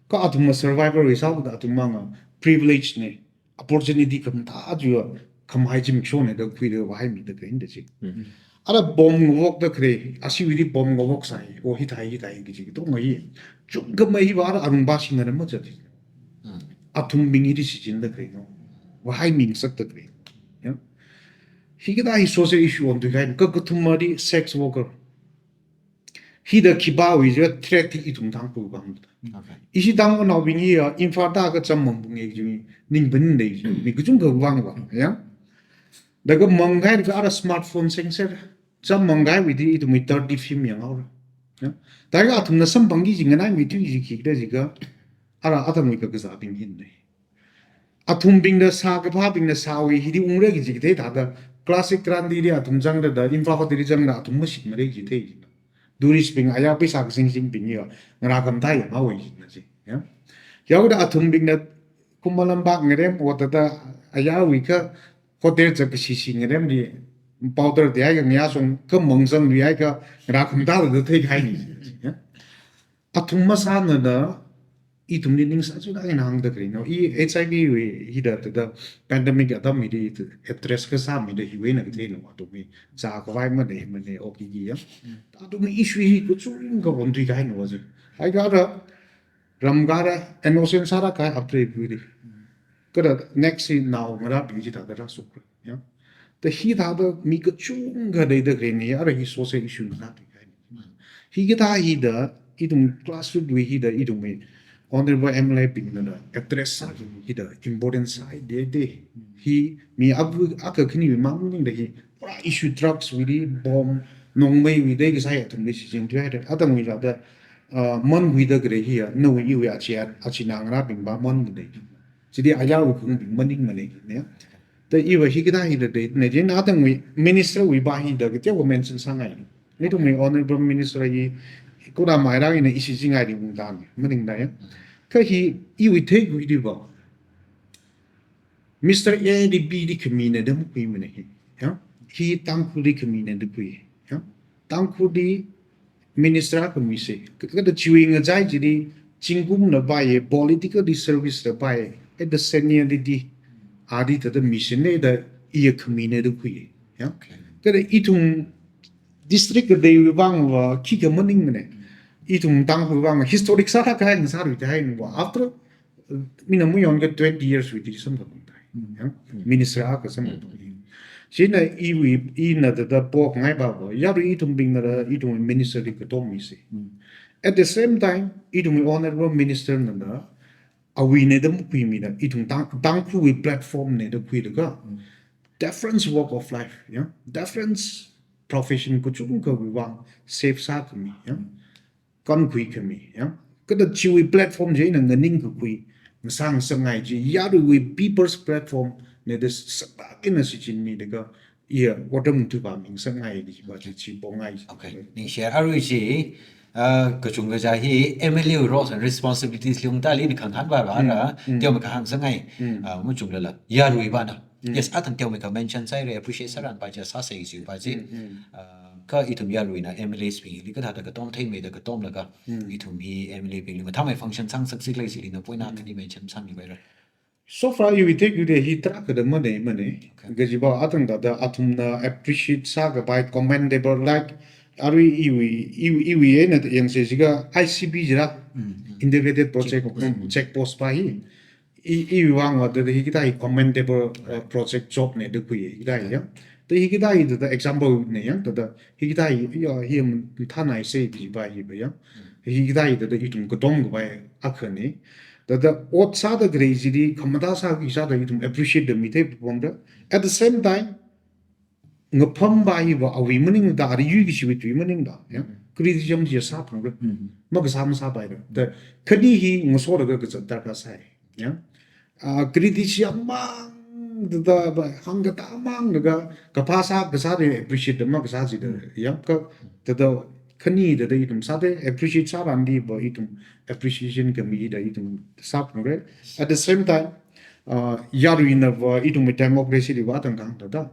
Kha athumva survivor wui sāhaoda athum vang privilege ne, opportunity khamathā chiva khamahai zimikshona da khuida vāhaimida khalei da chi. Ara bomb ngavokda khalei, ashiwuili bomb ngavok sai, o hithai hithai kaji katonga hi. Chungkhamei hiva ara arung ba shinara macha chi. Athumbing hili shichinda khaleina. Vāhaimingasakda khalei. Ya. Hikathā hi social issue onthui kahaina, kakathumali sex worker. Hida khipāwui jiakha threat hi ithum Tangkhul vang. Ishi Tangkhulnaobing hi ya, Imphal thāda kacham mangpunge ji, ningphan lei ji, mi kachungkha vang vang, ya. Thākha mangkahaiakha ara smartphone sengser, cham mangkahaiwui di ithumwui dirty film yanghaora. Ya. Thākha athumna samphangki ji nganaimeithui ji khikhala jiakha, ara athangwui kakazābing hina. Athumbingna sā, kaphābingna sāwui hili ungra kaji kathei thāda, classic randi li athum zangda da, Imphal hoteli zangda athum mashitmara kaji thei. Tourist bing aya paisa kasingbing ya, ngarā khamathā yanghaowa jina chi, ya. Yaokida athumbingna Kumalampak ngarem otda da, ayawui kha hotel zat kashishi ngaremli powder dihaiakha ngayā song kha mangzang dihaiakha ngarā khamathāda theikahaina, ya. Athum masāna da, ithumli ningsāchulāk eina hāngda khaleina. I H I V wui hida thāda pandemic atam hili address kasāmida hiwui eina katheina athumwui zākhavai maleimana, O P D ya. Athumwui issue hi kachungkha onthui kahaina ji. Haiakha ara, ramkara, innocent sāda kahai apreipuili. Kha da next hi nao ngarābing chithāda rāshokra. Ya. Thāda hithāda mi kachungkha leida khaleina, ara hi social issue na thāda kahaina. Hikathā hida, ithum class two wui hida, ithumwui Honorable M L A bingna da address sāki hida important sāi de de. Hi mi abu akha khaniwui mang maningda hi, pura issue drugs wuili, bomb, nongmeiwui dei kasā athumli shichin thuihaida. Athangwui thāda, uh, mankhuida khalei hi ya, nawui iwui achi, achina ngarābing ba mankhaleina. Chili ayawui khangbing maningmana ne. Thāda iva hikathā hida dei, ne, jin athangwui minister wui ba hida kateokha mention sāngai. Ithumwui Honorable Minister hi, kura maira ina ishi jingai di ungda ne, maningda ya. Kha hi, iwui theikhuili va. Mister A li B li khamina da makhuimana hi. Ya? Hi Tangkhulli khamina da khui. Ya? Tangkhulli minister akha misa. Ka-, kada chiwui ngachai chili, zingkumla paiya, politically service la paiya, at the seniority, adi thāda misana da iya khamina da khuiya. Ya? Okay. Kada ithum district kateivang va khikha maningmana. Ithum Tangkhul vang historic sāra kahai ngasāra da haina va. After, mina mayonka twenty years wui chi samkaphang thai. Mm. Ya? Mm. Minister akha samkaphang. Mm. Chieina iwui, ina thāda pokngai va va. Yarui ithumbingna ra, ithum minister li katom misa. Mm. At the same time, ithum honorable minister na ra, awuina da makhuimida, ithum Tang-, Tangkhulwui platform na da khuilaga, Mm. different walk of life, ya, different profession kachungkhawui vang save sākhami, ya, Mm. kankhui khami, ya. Kada chiwui platform chieina nganingkakhui, ngasāngasakngai chi, yaruiwui people's platform na da sāda kina shichinmilaga, iya, otram tu va mingasakngai da chi va chi, chi pongai. Okay. Ningshi, arui chi, ah, kachungkha chi hi M L A role and responsibilities li ungtali ni khangahān va va Mm, ra, mm. teomeikha hāngsakngai, Mm. ah, machunglala, yarui vana. Mm. Yes, athang teomeikha mention sāhaira, appreciate sāran va chi, sāsai chi va chi. Mm, mm. Ah, kha ithum yaruina M L As bingli kathāda katom theimeida katomlaga, Mm. ithum hi M L A bingli mathāmei function sāngasaksi khalei chili na point Mm. akhani mention sāmipaira. So far, iwui take iwui hi tarākha da manei, manei. Okay. Kaji va athang thāda athumna appreciate sākapai commendable, like, arui iwui, iwui, iwui eina yangsa jiakha I C P jira, Mm, mm. Integrated Project, Check post. Mm, check post va hi. I, iwui vang va thāda hikathā hi commendable, uh, project job na da khuiya, hikathā hi ya. Thāda hikathā hi thāda example na ya, thāda hikathā hi, ya, hi mathānai se da va hi va ya. Hikathā hi thāda ithum katomkapai akhana. Thāda ot sāda khalei chili, khamathā sāki sāda ithum appreciate da mithei pamda. At the same time, ngapham va hi va awui maningda, ari yuikashiwui tui maningda, ya. Mm. Criticism chi sāphangra. Mm. Makasā masāpaira. Da khani hi ngasoda kazat darkar sai, ya. Ah, criticism mang, thāda va, hāngkatā mang laga, kaphā sā, kasā da appreciate da makasā chida, Mm. ya. Kha, thāda khani thāda ithum sāda appreciate sāranli va ithum appreciation khami da ithum sāphangra. At the same time, ah, yaruina va ithum democracy li va tangkang thāda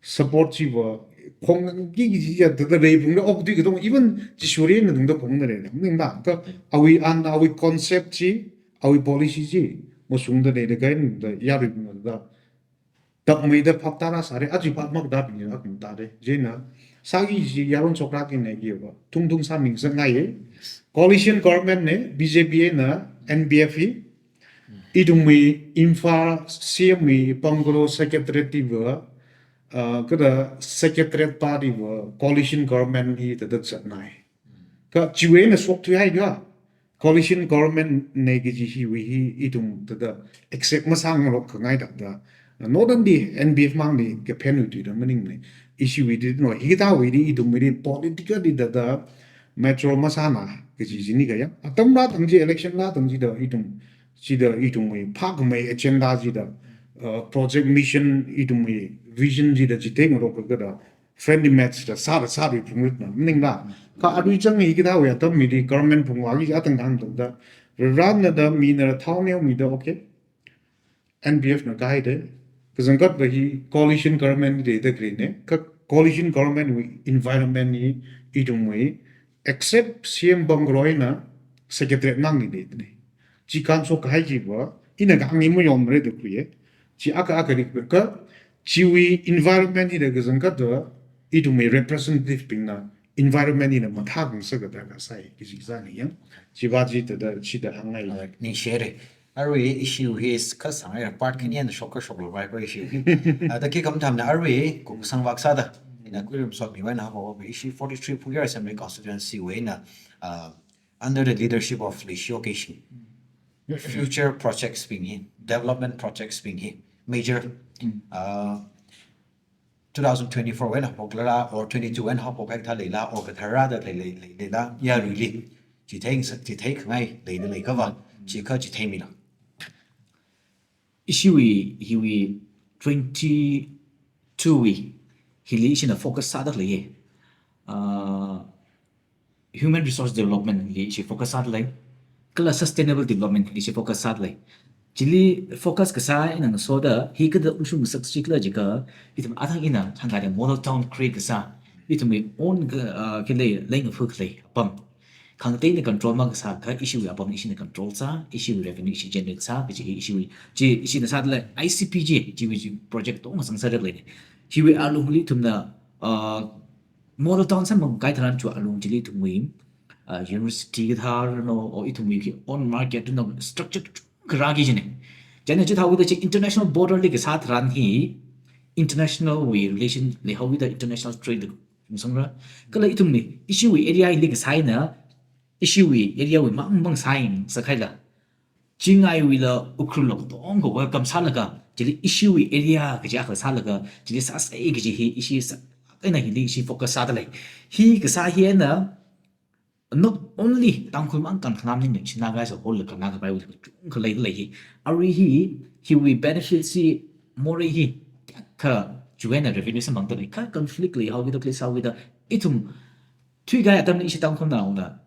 support chi va khongki ki chi ya thāda leiphungra, okathui katonga, even chi sure na tungda khongda lei, maningla, kha awui an, awui concept chi, awui policy chi mashungda leida kahaina da yaruina da tapmeida phap tārā sāra, aja phap makatā bing ya akhum tāra. Chieina sāki chi yaron chokra kina ki va, thungthung sāmingasakngai. Coalition government na, B J P na, N P F hi, ithumwui Imphal C M wui bungalow secretariat li va, uh, kada secretariat party va coalition government hi thāda zatnai. Kha chiwui eina shokthui haikha, coalition government na kaji hiwui hi ithum thāda accept masāngarok khangai thāda. Not only N P F mangli kaphenwui tui da maningmana. Ishiwui di no, hikathāwui di ithumwui di politically thāda mature masāna kaji chini kha ya. Atam rātang chi, election rātang chida ithum, chida ithumwui phākhamei agenda chida, uh, project mission ithumwui vision chida chitheingarok kha da friendly match da sāra sāri phungritna, maningla. Kha arui chang hikathāwui atam mili government phungvāki chi athang kang tongda. Rāranna da mina thao neomida, okay. N P F na kahaida. Kazangkhat va hi coalition government li da khalei na. Kha coalition government wui environment hi ithumwui except C M bungalow eina secretariat mangli leidalei. Chi kanso kahai chi va, ina kahāng hi mayonmara da khuiya. Chi akha akha rik kha, chiwui environment hina kazangkhat va, ithumwui representative bingna environment hina mathāngasaka darkar sai, kaji sāni ya. Chi va chi thāda, chida hāngngai. Alright, ningshi haira. Arui issue hi is kasāngai part khani eina shok kashok lo rai ko issue hi. Ah, thāki kamathāmna arui, kum sangvak sāda. Ina kuirum sotmi wui eina haophok issue forty-three Phungyar Assembly Constituency wui eina, ah, under the leadership of Leishiyo Keishing, future projects bing hi, development projects bing hi, major, uh, two thousand twenty-four wui eina haophoklala, or twenty-two wui eina haophok hikathā leila, or kathara da lei, lei, lei, leila, yaruili, chithei, chithei khangai, leida lei kava, chikha chitheimila. Ishiwui, hiwui twenty-two wui, hili ishina focus sāda leiya. Uh, human resource development li ishi focus sāda lei. Kala sustainable development li ishi focus sāda lei. Chili focus kasā ina ngasoda, hi kada ushung sak chikla jiakha, ithum athang ina hāngkada model town create kasā, Ithumwui own ka, ah, khalei, leingafa khalei apam. Khangateina control makasā kha ishiwui apam ishina control sā, ishiwui revenue ishi generate sā, kaji hi ishiwui, chi ishina sādalei I C P G, chiwui chi project tongkha sangsarak lei. Hiwui alungli ithumna, ah, model town sāmang kahai tharan chu alung chili ithumwui, ah, university kathar no, o ithumwui khi own market no structure kharā ki jine. Chieina chithāhaoda chi international border li kasā tharan hi, international wui relation leihaoda international trade li chungsangra. Kala ithumwui, ishiwui area li kasā eina, ishiwui area wui mang mang sāing sākhaila. Chingaiwuila Ukhrul la tongkha welcome sālaga, chili ishiwui area kaji akha sālaga, chili sāsei kaji hi ishi sā, kaina hili ishi focus sādalei. Hi kasā hi eina, not only Tangkhul mang kan khanam ning ning, Naga as a whole la kanna kapai wui kachungkha leidalei hi. Arui hi, hiwui benefit chi morei hi, kha chiwui eina revenue sāmang dalei, kha conflict leihaokida, khalei sāhaokida, ithum thuikahai atamli ishi Tangkhulnaona,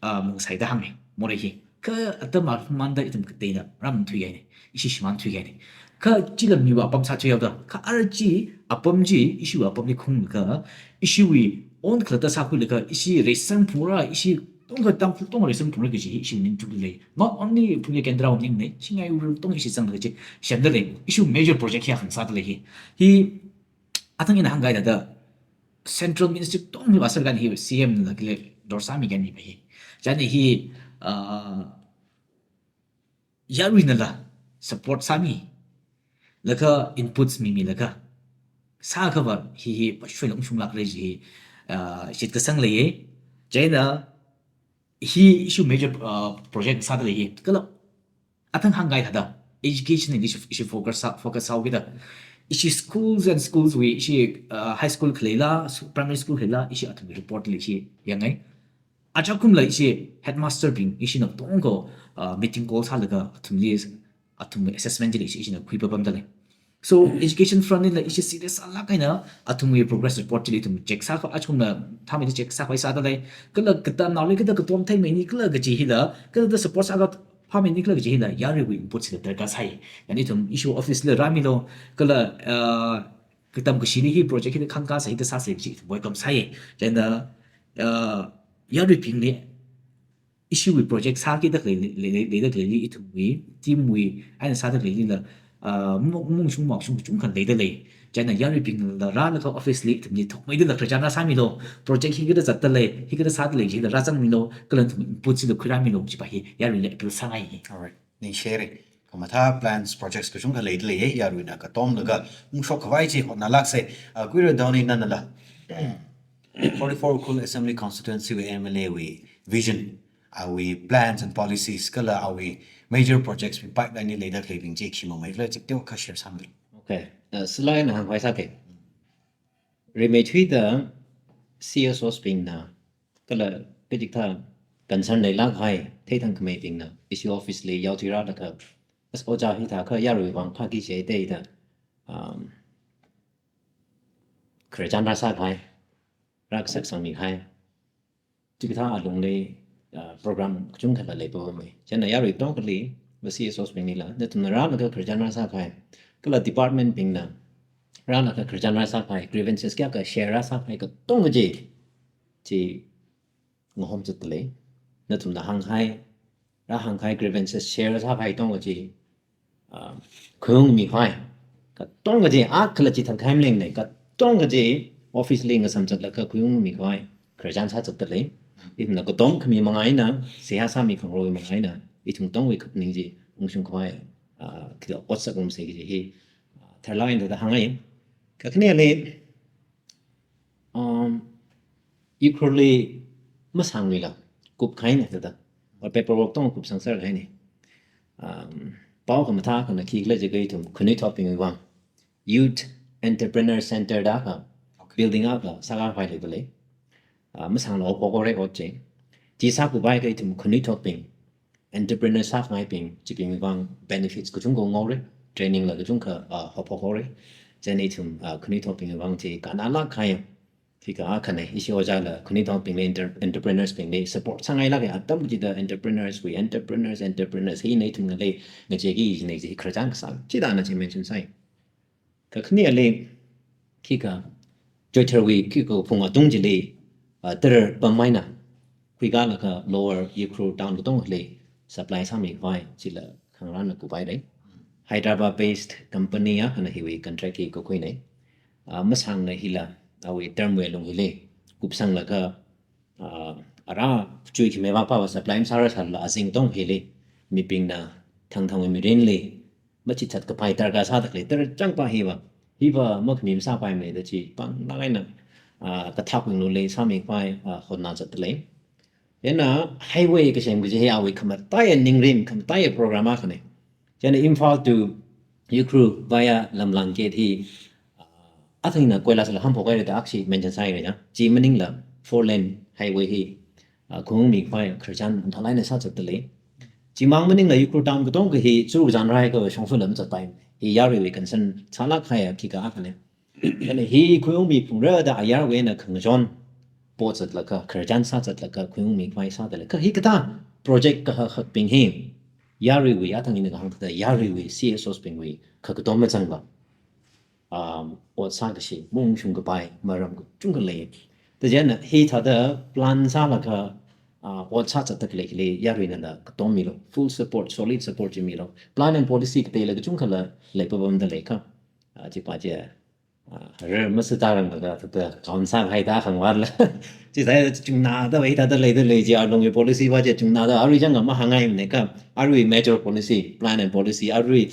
ah, mungsaida hānge, morei hi. Kha atam mamānda ithum kateina ram thuikahaine, ishi shimān thuikahaine. Kha chila miwui apam sāthuihaoda, kha ara chi apam chi ishiwui apamli khunglaga, ishiwui own khalatta sākhuilaga, ishi reisang phungra, ishi tongkha Tangkhul tongkha reisang phungra kaji hi ishiwui ningchukli lei. Not only Phungye Kendra wui ningli, Chingai Ukhrul tong ishi zanglaga chi semdalei, ishiwui major project hi akha sādalei hi. Hi athang ina hāngkahai thāda Central Ministry tongli vāsākahai hi C M nala khalei dorsāmi kahai mipa hi. Chieina hi, ah, yaruinala support sāmi, laga inputs mimilaga sākhavā hi hi pashwela ungshunglākra kaji hi, ah, shitkasang leiye. Chieina hi ishiwui major, ah, project sādalei hi. Kala athang hāngkahai thāda education li ishi, ishi focus sā, focus sāhaokida, ishi schools and schools wui, ishi, ah, high school khaleila, s-, primary school khaleila, ishi athumwui report li ishi yangngai. Ajakumla ishi headmaster bing ishina tongkha, ah, meeting call sālaga athumli, athumwui assessment chili ishi, ishina khuipapamdalei. So education front lila ishi serious sālāk eina athumwui progress report chili ithum check sākha, ajakumla thāmeida check sākhavai sādalei. Kala katamnaoli kathāda katom theimeinikhala kaji hila, kathāda support sākha phāmeinikhala kaji hila, yaruiwui input chila darkar sāi. Chieina ithum ishiwui office li rāmilu, kala, ah, katam kashili hi project hithāda khangkasā, hithāda sāsei kaji ithum welcome sāi. Chieina, ah, yaruibingli ishiwui project sākida khalei, lei, lei, leida khaleili ithumwui, team wui, eina sāda khaleilila, ah, mung, mungshung mangshung kachungkha leidalei. Chieina yaruibingla rālaga office li ithumli thokmeidala khararchan rāsāmilu, project hi kathāda zatdalei, hi kathāda sādalei kajila rāzangmilu, kala ithum input chila khuirāmilu kajipa hi yaruili appeal sāngai hi. Alright. Ningshire. Khamathā plans, projects kachungkha leidalei hi, yaruina katomlaga ungshok khavai chi hotnalāksei. Ah, Kuira Downy nanala forty-four Ukhrul Assembly Constituency wui M L A wui vision, awui plans and policies, kala awui major projects wui pipeline li leida khaleibing chi khi mamei khala, chikteokha share sāmilu. Okay. Uh, slide na hāngkhavai sāke. Rimeithuida C S Os bingna, kala kachikathā concern leilāk kahai, theithang khameibingna, ishi office li yaothui rālaga, as ojā hithākha yaruiwui vang phāki jida, um, khararchan rāsākahai, rākasak sangmikahai, chikathā alungli, ah, program kachungkhala leipapamei. Chieina yarui tongkhali, va C S Os binglila, nathumna rālaga khararchan rāsākahai, kala department bingna rālaga khararchan rāsākahai, grievances kayākha share rāsākahai katonga chi, chi ngahom zatdalei. Nathumna hāngkahai, rāhāngkahai grievances share sākahai tongkha chi, ah, khuiungmikhavai. Katonga chi, akhala chithākha maningne, katonga chi office li ngasam zatlaga khuiungmikhavai khararchan sāzatdalei. Ithumna katom khami manga eina, seihā sāmi khangarok manga eina, ithum tongwui kaphaning chi ungshungkhavai, ah, kila otsak ngarumsei kaji hi, ah, tharlāk eina thāda hāngngai. Kakhaneli, um, Ukhrulli masāngluila kupkahaina thāda, or paperwork tong kupsangser kahaine. Um, pao khamathā akhana khikhala jiakha ithum khanuithotbingwui vang Youth Entrepreneur Center da akha, okay, building akha sākakhavai leidalei. Ah, masāngla haophok haora ot chi. Chi sākhuipai akha ithum khanuithotbing, entrepreneur sākhangaibing, chibingwui vang benefits kachungkha ngaora, training la kachungkha, ah, haophok haora. Chieina ithum, ah, khanuithotbingwui vang chi kannalāk kahai. Chikha akhana, ishi ojāla khanuithotbingli, entre-, entrepreneurs bingli support sāngailāka, atam kachida entrepreneurs wui, entrepreneurs, entrepreneurs, hina ithum ngalei, ngacheiki jine kaji khararchan kasā chida ana chi mention sāi. Kakhaneli, khikha, Choitharwui khikha phung atung chili, ah, tara pam eina khuikalaga Lower Ukhrul town katongali supply sāmikhavai chila khangarān kupai lei. Hyderabad based company akhana hiwui contract hi kakhuinei. Ah, masangna hila, awui term wui alung hili kupsanglaga, ah, ara chuikhamei vak pava supply masāra sālala azing tong hili mibingna thangthangwui mirinli machichat kapai darkar sāda khalei tara changpa hiva, hiva makhami masāpaimana da chi pāng lāk eina, ah, kathak wui lungli sāmikhavai, ah, hotnazatda lei. Chieina highway kasem kaji hi awui khamataiya ningrim, khamataiya program akhanei. Chieina Imphal to Ukhrul via Lamlang gate hi, ah, athangna koila sāla hamphok haira da aksi mention sāhaira ja. Chi maningla four lane highway hi, ah, khuiungmikhavai khararchan mathālāk eina sāzatda lei. Chimang maningla Ukhrul town katonga hi churuk zanrai kha shongfa lam zatpai. Hi yaruiwui concern sālāk kahai khikha akhanei. Chieina hi khuiungmi phungra da ayarwui eina khangachon potzatlakha, khararchan sāzatlaga khuiungmikhavai sāda lei. Kha hikathā project kahak hakbing hi yaruiwui, athang ina kahāng thāda yaruiwui C S Os bingwui kha katom mazangva, um, ot sākashi maungshung kapai maram kachungkha lei. Da chieina hithāda plan sālaga, ah, ot sāzatda khalei hili yaruinala katom milu, full support, solid support chi milu. Plan and policy kateila kachungkhala leipapamda lei kha. Ah, chipa chi, ah, re masātarang laga thāda kaun sāhaida khangvātla. Chi sai chungnada wai thāda leida lei chi, alungwui policy va chi chungnada arui chang mahāngngaimana kha, arui major policy, plan and policy, arui,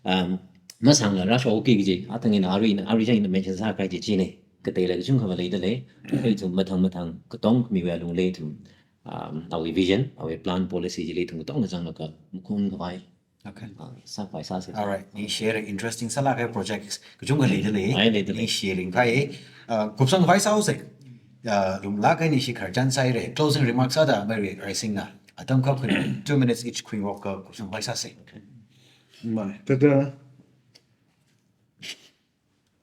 um, masangla rāshokki kaji, athang ina arui ina, arui chang ina mention sākahai chi chinei. Kateila kachungkhava leida lei. Ithum mathang mathang katom miwui alungli ithum, um, awui vision, awui plan policy chili ithum katonga zanglaga makhungkhavai, Okay. Ah, sākhavai sāsa. Alright. Ningshire, interesting sālāk kahai projects kachungkha leida lei. Ai, leida lei. Ningshiringphai. Ah, kupsangkhavai sāsa. Ah, lumlāk eina ningshi khararchan sāhaira. Closing remarks sāda Mary Raisingna. Atam kha khui, two minutes each khuiwok ka kupsangkhavai sāsa. Mai, thāda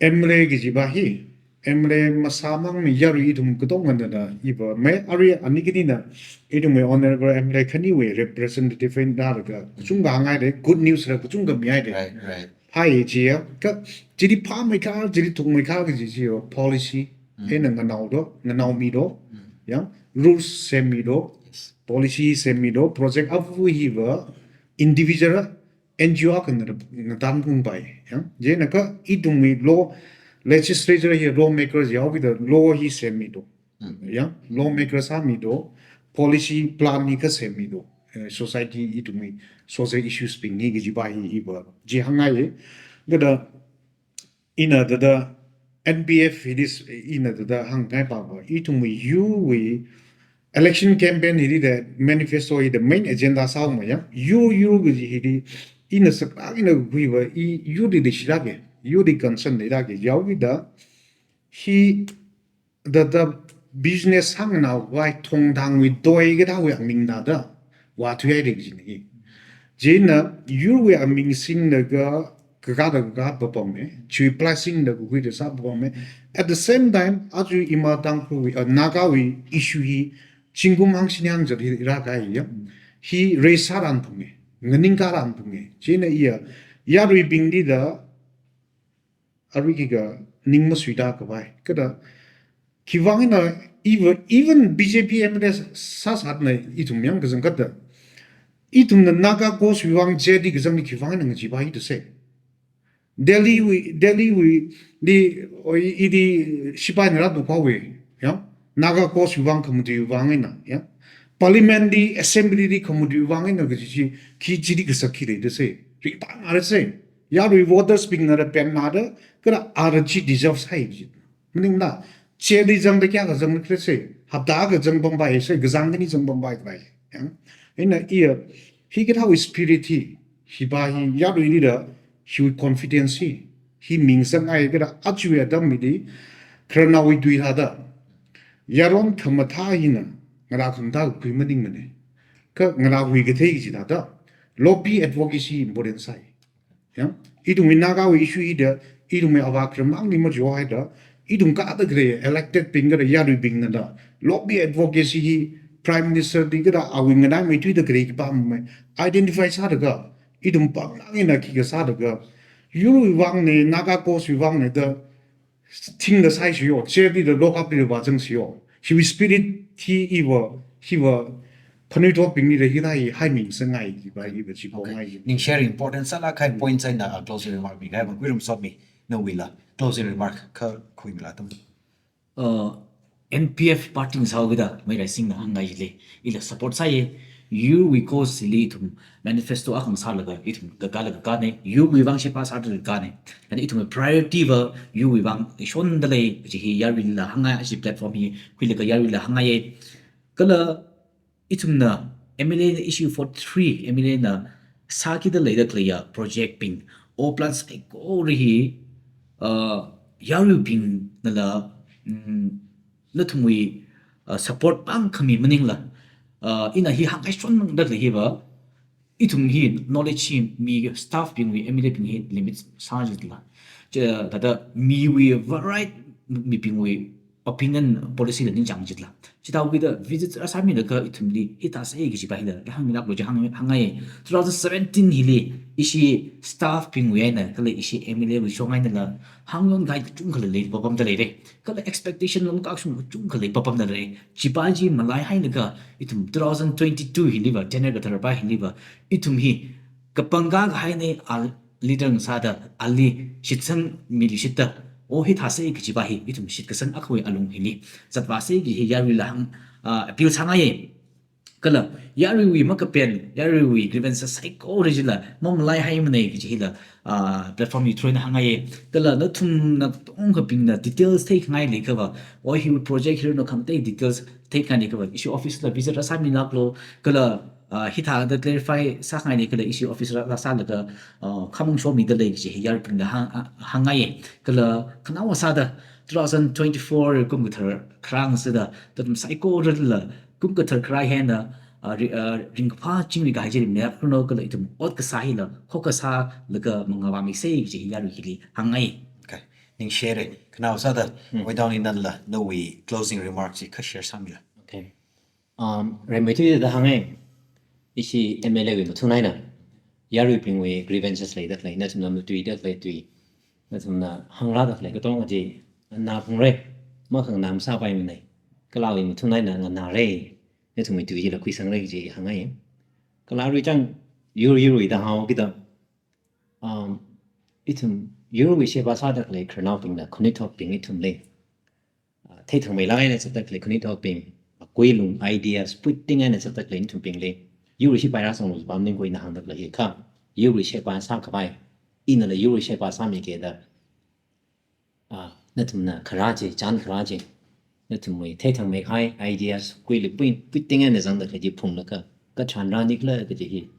M L A kajiva hi, M L A masāmang mi yarui ithum katongana da, iva, mai arui ani kanina, ithumwui honorable M L A khaniwui representative eina da laga, kachungkha hānghaira, good news la kachungkha mihaira. Right, right. Phāya chiya, kha, chili phāmeikha, chili thukmeikha kaji chiya, policy, Mm. eina nganaodo, nganaomido, Mm. ya, rules semmido, Yes. policy semmido, project avu hiva, individual, N G O akhana ngatanphungpai, ya. Chieina kha ithumwui law, legislature hi lawmakers yaowuida law hi semmido. Mm. Ya, lawmakers sāmido, policy plan hi kha semmido. Eh, society ithumwui social issues bing hi kajiva hi, hiva. Chi hāngngai, kada ina thāda N P F hili ina thāda hāngkahai pava, ithumwui yurwui election campaign hili da manifesto hi da main agenda sāhaoma ya. Yur yur kaji hili ina saklāk eina khuiva i yurli leishilāka, yurli concern leilāka, yaowuida hi thāda business sānganaokhavai thongthangwui toi kathāwui aming thāda vāthuihaira kajina hi. Chieina yurwui aming singlaga kakā da kakā papame, chiwui blessing da kakhui da sā papame. At the same time, aja ima Tangkhulwui, uh, Nagawui issue hi zingkum hangshini hangzat hi rākahai ya. Hi raise sāranphunga, nganingkaranphunga. Chieina iya, yaruibingli da, arui khikha ning masuida khavai. Kada, khiwui vang eina, even, even B J P M L A sāsāna ithum yang kazang kada. Ithumna Naga cause wui vang jail li kazangli khiwui vang eina ngacheepaida sei. Delhi wui, Delhi wui, li, oi, ili sipaina rātukhaowa, ya. Naga cause wui vang khamatuiwui vang eina, ya. Parliament li, assembly li khamatuiwui vang eina kaji chi, khi chili kasak khi leida sei. Ri pānara sei. Yarui voters bingna da pen nada, kala ara chi deserve sāi ji. Maningla, jail li zangda kayākha zangda khalei sei, hapta akha zangpampai sei, kazang khani zangpampai khavai. Ya. Eina iya, hikathāwui spirit hi, hiva hi, yaruili da, hiwui confidence hi, hi ming sangai kala aja atam hili, khararnaowui tui thāda, yaron khamathā hina, ngarā khamathā kakhui maningmana. Kha ngarāwui kathei kaji thāda, lobby advocacy important sāi. Ya, ithumwui Nagawui issue hi da, ithumwui avā kharamangli majohaida, ithum kada khalei elected bing kala yaruibingna da, lobby advocacy hi Prime Minister li kala awui nganaimeithuida khalei khipā mamai identify sālaga, ithum pānglāk eina khikha sālaga, yurwui vangna, Naga cause wui vangna da, thingda sāi siyo, chairlila lock up lila vāzang siyo. Hiwui spirit hi iva, hiva phanuithotbinglila hithā hi haimi sāngai jiva, iva chi Okay. pongai. Ningshi, important sālāk kahai point eina, uh, closing remark mikahai, Kuiram Somi, nawuila closing remark kha khuimila tum. Uh, N P F party sāhaokida, Meira Singh na hāngngaili, ila support sāya, yurwui cause li ithum manifesto akha sālaga, ithum kakāla kakāna, yurwui vang sheba sāda kakāna. Ani ithum priority va, yurwui vang shonda lei, kaji hi yaruila hāngngai, ashi platform hi, khuilaga yaruila hāngngaiya. Kala ithumna M L A na issue forty-three M L A na sākida leida khaleiya project bing, or plans saikora hi, uh, yaruibingnala, mm, nathumwui, uh, support pāngkhami maningla, uh, ina hi hāngkashon mangda khalei hiva, ithum hi knowledge hi mi staff bingwui M L A bing hi limit sā jitla. Chi, thāda miwui variety mibingwui opinion policy la ningchāng jitla. Chithāhaokida visit rāsāmilaga ithumli hithā sāya kajiva hila, hāngmilāklu chi hāng, hāngngai. Two thousand seventeen hili, ishi staff bingwui eina, kala ishi M L A wui shong einala, hāngyon kahai kachungkha leipapamda leira. Kala expectation longkakshung kachungkha leipapamda leira. Chiva chi malaihailaga, ithum two thousand twenty-two hiliva, January kathar pa hiliva, ithum hi kapangkā kahaina, a leader sāda, ali shitsangmi leishitta, o hithā sāya kajiva hi, ithum shitkasang akhawui alung hili zatvāsa kaji hi yaruila hāng, ah, appeal sāngaiya. Kala, yaruiwui makapen, yaruiwui grievances saikora chila, mamalaihaimanei kaji hila, ah, platform hi through eina hāngngaiya. Kala, nathumna katongkhabingna details theikhangai leiakhava, o hi project hi no khangatei details theikhangai leiakhava, ishi office la visit rāsāmilāklu, kala, ah, hithāda clarify sākhangai leikhala ishi office la, la sālaga, ah, khamong shomida lei kaji hi yaruibingna hāng, ah, hāngngaiya. Kala khanaowa sāda two thousand twenty-four kum kathar kharā sāda, nathum saikorala kum kathar kharā hi eina, ah, ri-, ah, ringkaphā chingri kahai chi rimnei khuno kala ithum ot kasā hila, khokha sālaga mangā vāmisa kaji hi yarui hili hāngngai. Okay. Ningshire. Khanaowa sāda, Hmm. Waidaonli nala, nawui closing remarks chi kha share sāmila. Okay. Um, rimeithuida hāngngai, ishi M L A wui mathun eina, yaruibingwui grievances leida khalei, nathumna matuida khalei tui, nathumna hāngrāda khalei katonga chi, na phungra, makhanganā masāpaimanei, kala awui mathun eina nganāra, nathumwui tui chila khuisangra kaji hāngngai. Kala aruichang, yur yurwui da haokida, um, ithum yurwui sheba sāda khalei khararnaobingla, khanuithotbing ithum lei. Ah, theithangmeilāk eina zatda khalei khanuithotbing, ah, kuilung ideas, puiting eina zatda khalei ithum bingli, yurwui sheba rāsanglu pam ningkhuina hāngda khalei hi kha, yurwui sheba sākhavai, inala yurwui sheba sāmikida, ah, nathumna kharā chi, chān kharā chi, nathumwui theithangmeikahai ideas, kuili pui, puiting eina zangda khalei chi phunglaga, katharan rānikhala kaji hi,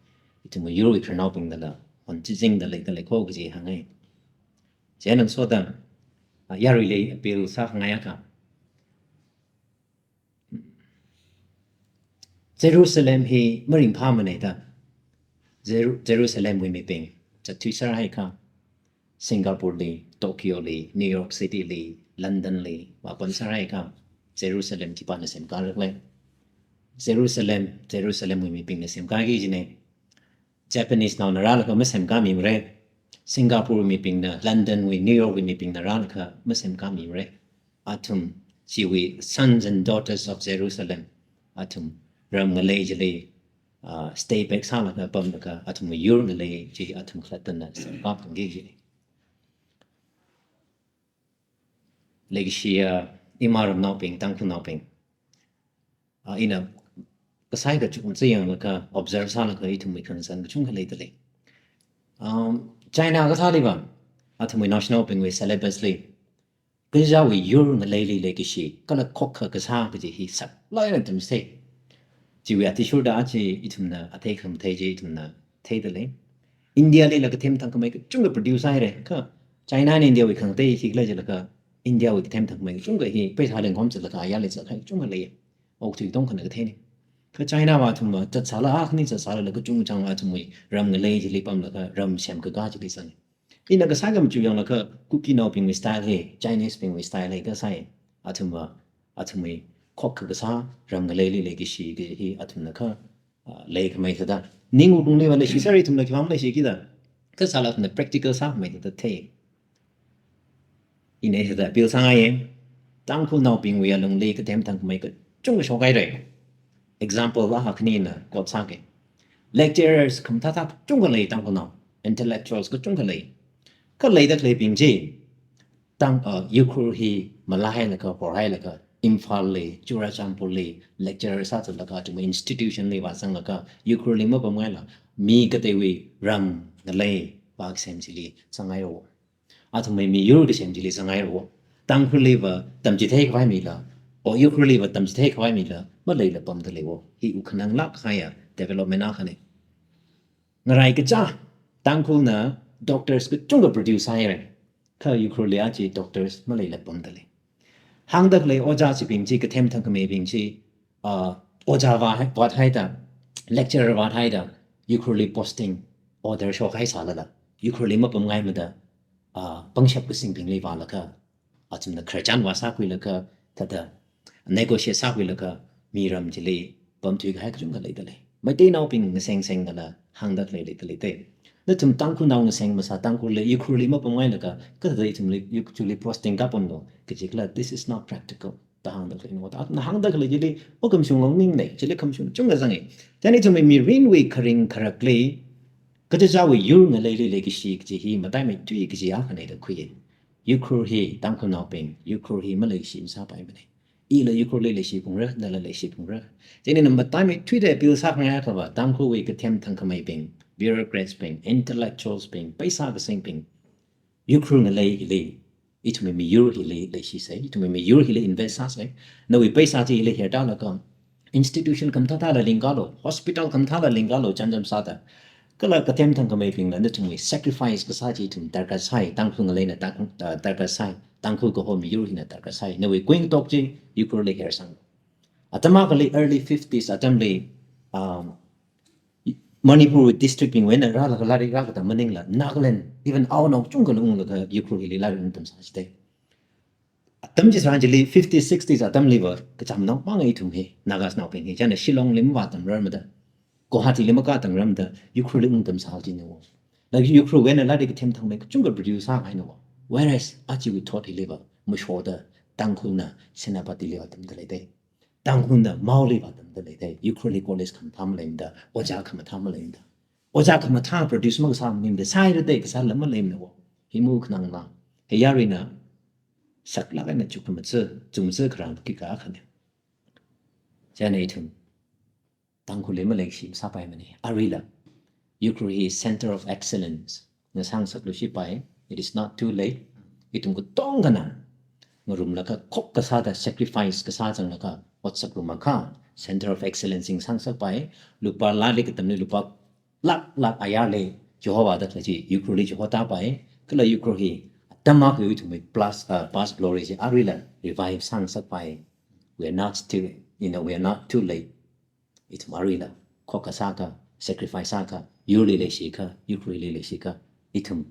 ithumwui yurwui khararnaobingnala, hon chizingda leida leikho kaji hāngngai. Chieina ngasoda, ah, yaruili appeal sākhangai akha. Jerusalem hi maringphāmanei da. Jeru-, Jerusalem wui mibing, zatthui sāra haikha, Singapore li, Tokyo li, New York City li, London li, vāpam sāra haikha, Jerusalem khipāna semkāra khala. Jerusalem, Jerusalem wui mibingna semkāki kajinei. Japanese naona rālaga masemkāmimara. Singapore mibingna, London wui, New York wui mibingna rālaga masemkāmimara. Athum, chiwui sons and daughters of Jerusalem, athum ram ngalei chili, ah, stay back sālaga pamlaga, athum yur ngalei chi athum khalattana semkāphungki kaji. Leikashiya, ah, ima ramnaobing, Tangkhulnaobing. Ah, ina kasai kachungkha yanglaga, observe sālaga ithumwui concern kachungkha leida lei. Um, China kathāliva, athumwui naoshinaobingwui syllabus li, kazāwui yur ngaleili leikashi, kala khokha kasā kaji hi saklāk eina tamsei. Chiwui athishurda aja ithumna athei khamathei chi ithumna theida lei. India lila kathem thangkhamei kachungkha produce sāhaira. Kha China eina India wui khangatei hi khala jilaga, India wui kathem thangkhamei kachungkha hi pheisā lengkhom zatlaga ayarli zatkahai kachungkha lei. Okathui katongkhana katheinei. Kha China va athumva zatsāla, akhani zatsālala kachungchang athumwui ram ngalei chili pamlaga ram semkakā chili zanga. Ina kasā kamachu yanglaga Kukinaobingwui style hi, Chinese bingwui style hi kasā hi. Athumva, athumwui khokha kasā, ram ngaleili leikashi kaji hi athumna kha, ah, leikhamei thāda. Ning wuklungliva leishisāra, ithumla khipam leishiki da. Kasāla athumna practical sākhamei thāda thei. Ina hithāda appeal sāngaiya. Tangkhulnaobingwui alungli kathem thangkhamei kachungkha shokhaira. Example akha khanina quote sāga. Lecturers khamathāthā kachungkha lei Tangkhulnao. Intellectuals kachungkha lei. Kha leida khaleibing chi, Tang, uh, Ukhrul hi malahailaga, horhailaga, Imphalli, Churachandpurli, lecturer sāzatlaga, athumwui institutionli vāzanglaga, Ukhrulli mapamngaila, mi kateiwui ram ngalei vākasem chili zangngairo. Athumwui miyur kasem chili zangngairo. Tangkhulliva tamchithei khavai mila, o Ukhrulliva tamchithei khavai mila, maleila pamda leiwo. Hi wukkhananglāk kahaiya development akhana. Ngarai kacha, Tangkhulna doctors kachungkha produce sāhaira. Kha Ukhrulli aja doctors maleila pamda lei. Hāngda khalei ojā chibing chi, kathem thangkhameibing chi, ah, ojā vā hai, vāthaida, lecturer vāthaida, Ukhrulli posting order shokhai sālala, Ukhrulli mapamngaimada, ah, pangshap kasingbingli vālaga, athumna khararchan vāsākhuilaga, thāda negotiate sākhuilaga, mi ram chili pamthui kahai kachungkha leida lei. Meiteinaobing ngaseng sengdala hāngda khalei leida leida. Nathum Tangkhulnao ngaseng masā Tangkhulli, Ukhrulli mapamngailaga, kathāda ithumli, Ukhrulli posting kapamlo, kajikhala, this is not practical da hāngda khaleina. Athumna hāngda khalei chili, o khamashung longning nei, chili khamashung chungkha zangi. Chieina ithumwui mirinwui kharing kharakli, kachichāwui yur ngaleili leikashi kaji hi mataimeithui kaji akhana da khuiya. Ukhrul hi Tangkhulnaobing, Ukhrul hi maleishi masāpaimana. Ila Ukhrulli leishiphungra, nala leishiphungra. Chieina mataimeithuida appeal sākhangai akhava, Tangkhulwui kathem thangkhameibing, bureaucrats bing, intellectuals bing, paisa kasingbing, Ukhrul ngalei hili, ithumwui miyur hili leishisei, ithumwui miyur hili invest sāsei. Nawui paisa chi hili hertālaga, institution khamathāthāla lingkalo, hospital khamathāla lingkalo, chānjam sāda. Kala kathem thangkhameibingla nathumwui sacrifice kasā chi ithum darkar sai, Tangkhul ngaleina Tang-, ah, darkar sai, Tangkhul kaho miyur hina darkar sai. Nawui kuingatok chi Ukhrulli hersang. Atam akhali early fifties atamli, um, Manipur district bingwui eina rālaga lairik rākatam maningla, Nagaland, even aonao chungkhala unglaga Ukhrul hili lairik ungtamsā chithei. Atam chitharan chili fifties, sixties atamliva kachamnao mang ithum hi, Nagasnaobing hi, chieina Shillongli mavātamrarmada, Guwahatili makātamrarmada, Ukhrulli ungtamsā china wo. Laga Ukhrulwui eina lairik kathem thangmei kachungkha produce sākahaina wo. Whereas, ajawui thot hiliva, mashoda, Tangkhulna Senapatili vātamda leidei. Tangkhulna Maoli vātamda leidei. Ukhrulli college khamathā maleimada, ojā khamathā maleimada. Ojā khamathā produce makasā maningmada, sāhaira dei kasāla maleimana wo. Hi mukhanangla. Hi yaruina saklāk eina chukkhamaja, chukkhamaja kharān kikā akhana. Chieina ithum Tangkhulli maleishi masāpaimana. Aruila, Ukhrul hi center of excellence na sāngasakluishipai. It is not too late. Ithum katongkhana ngarumlaga khokha sāda sacrifice kasā zanglaga otsak rumakha center of excellence sing sāngasakpai. Lupā lāli katamli lupā lāk lāk ayarli chihovāda khalei chi Ukhrulli chihotāpai. Kala Ukhrul hi atam akhawui ithumwui plus, uh, past glory chi aruila revive sāngasakpai. We are not still, you know, we are not too late. Ithum aruila khokha sākha, sacrifice sākha, yurli leishikha, Ukhrulli leishikha, ithum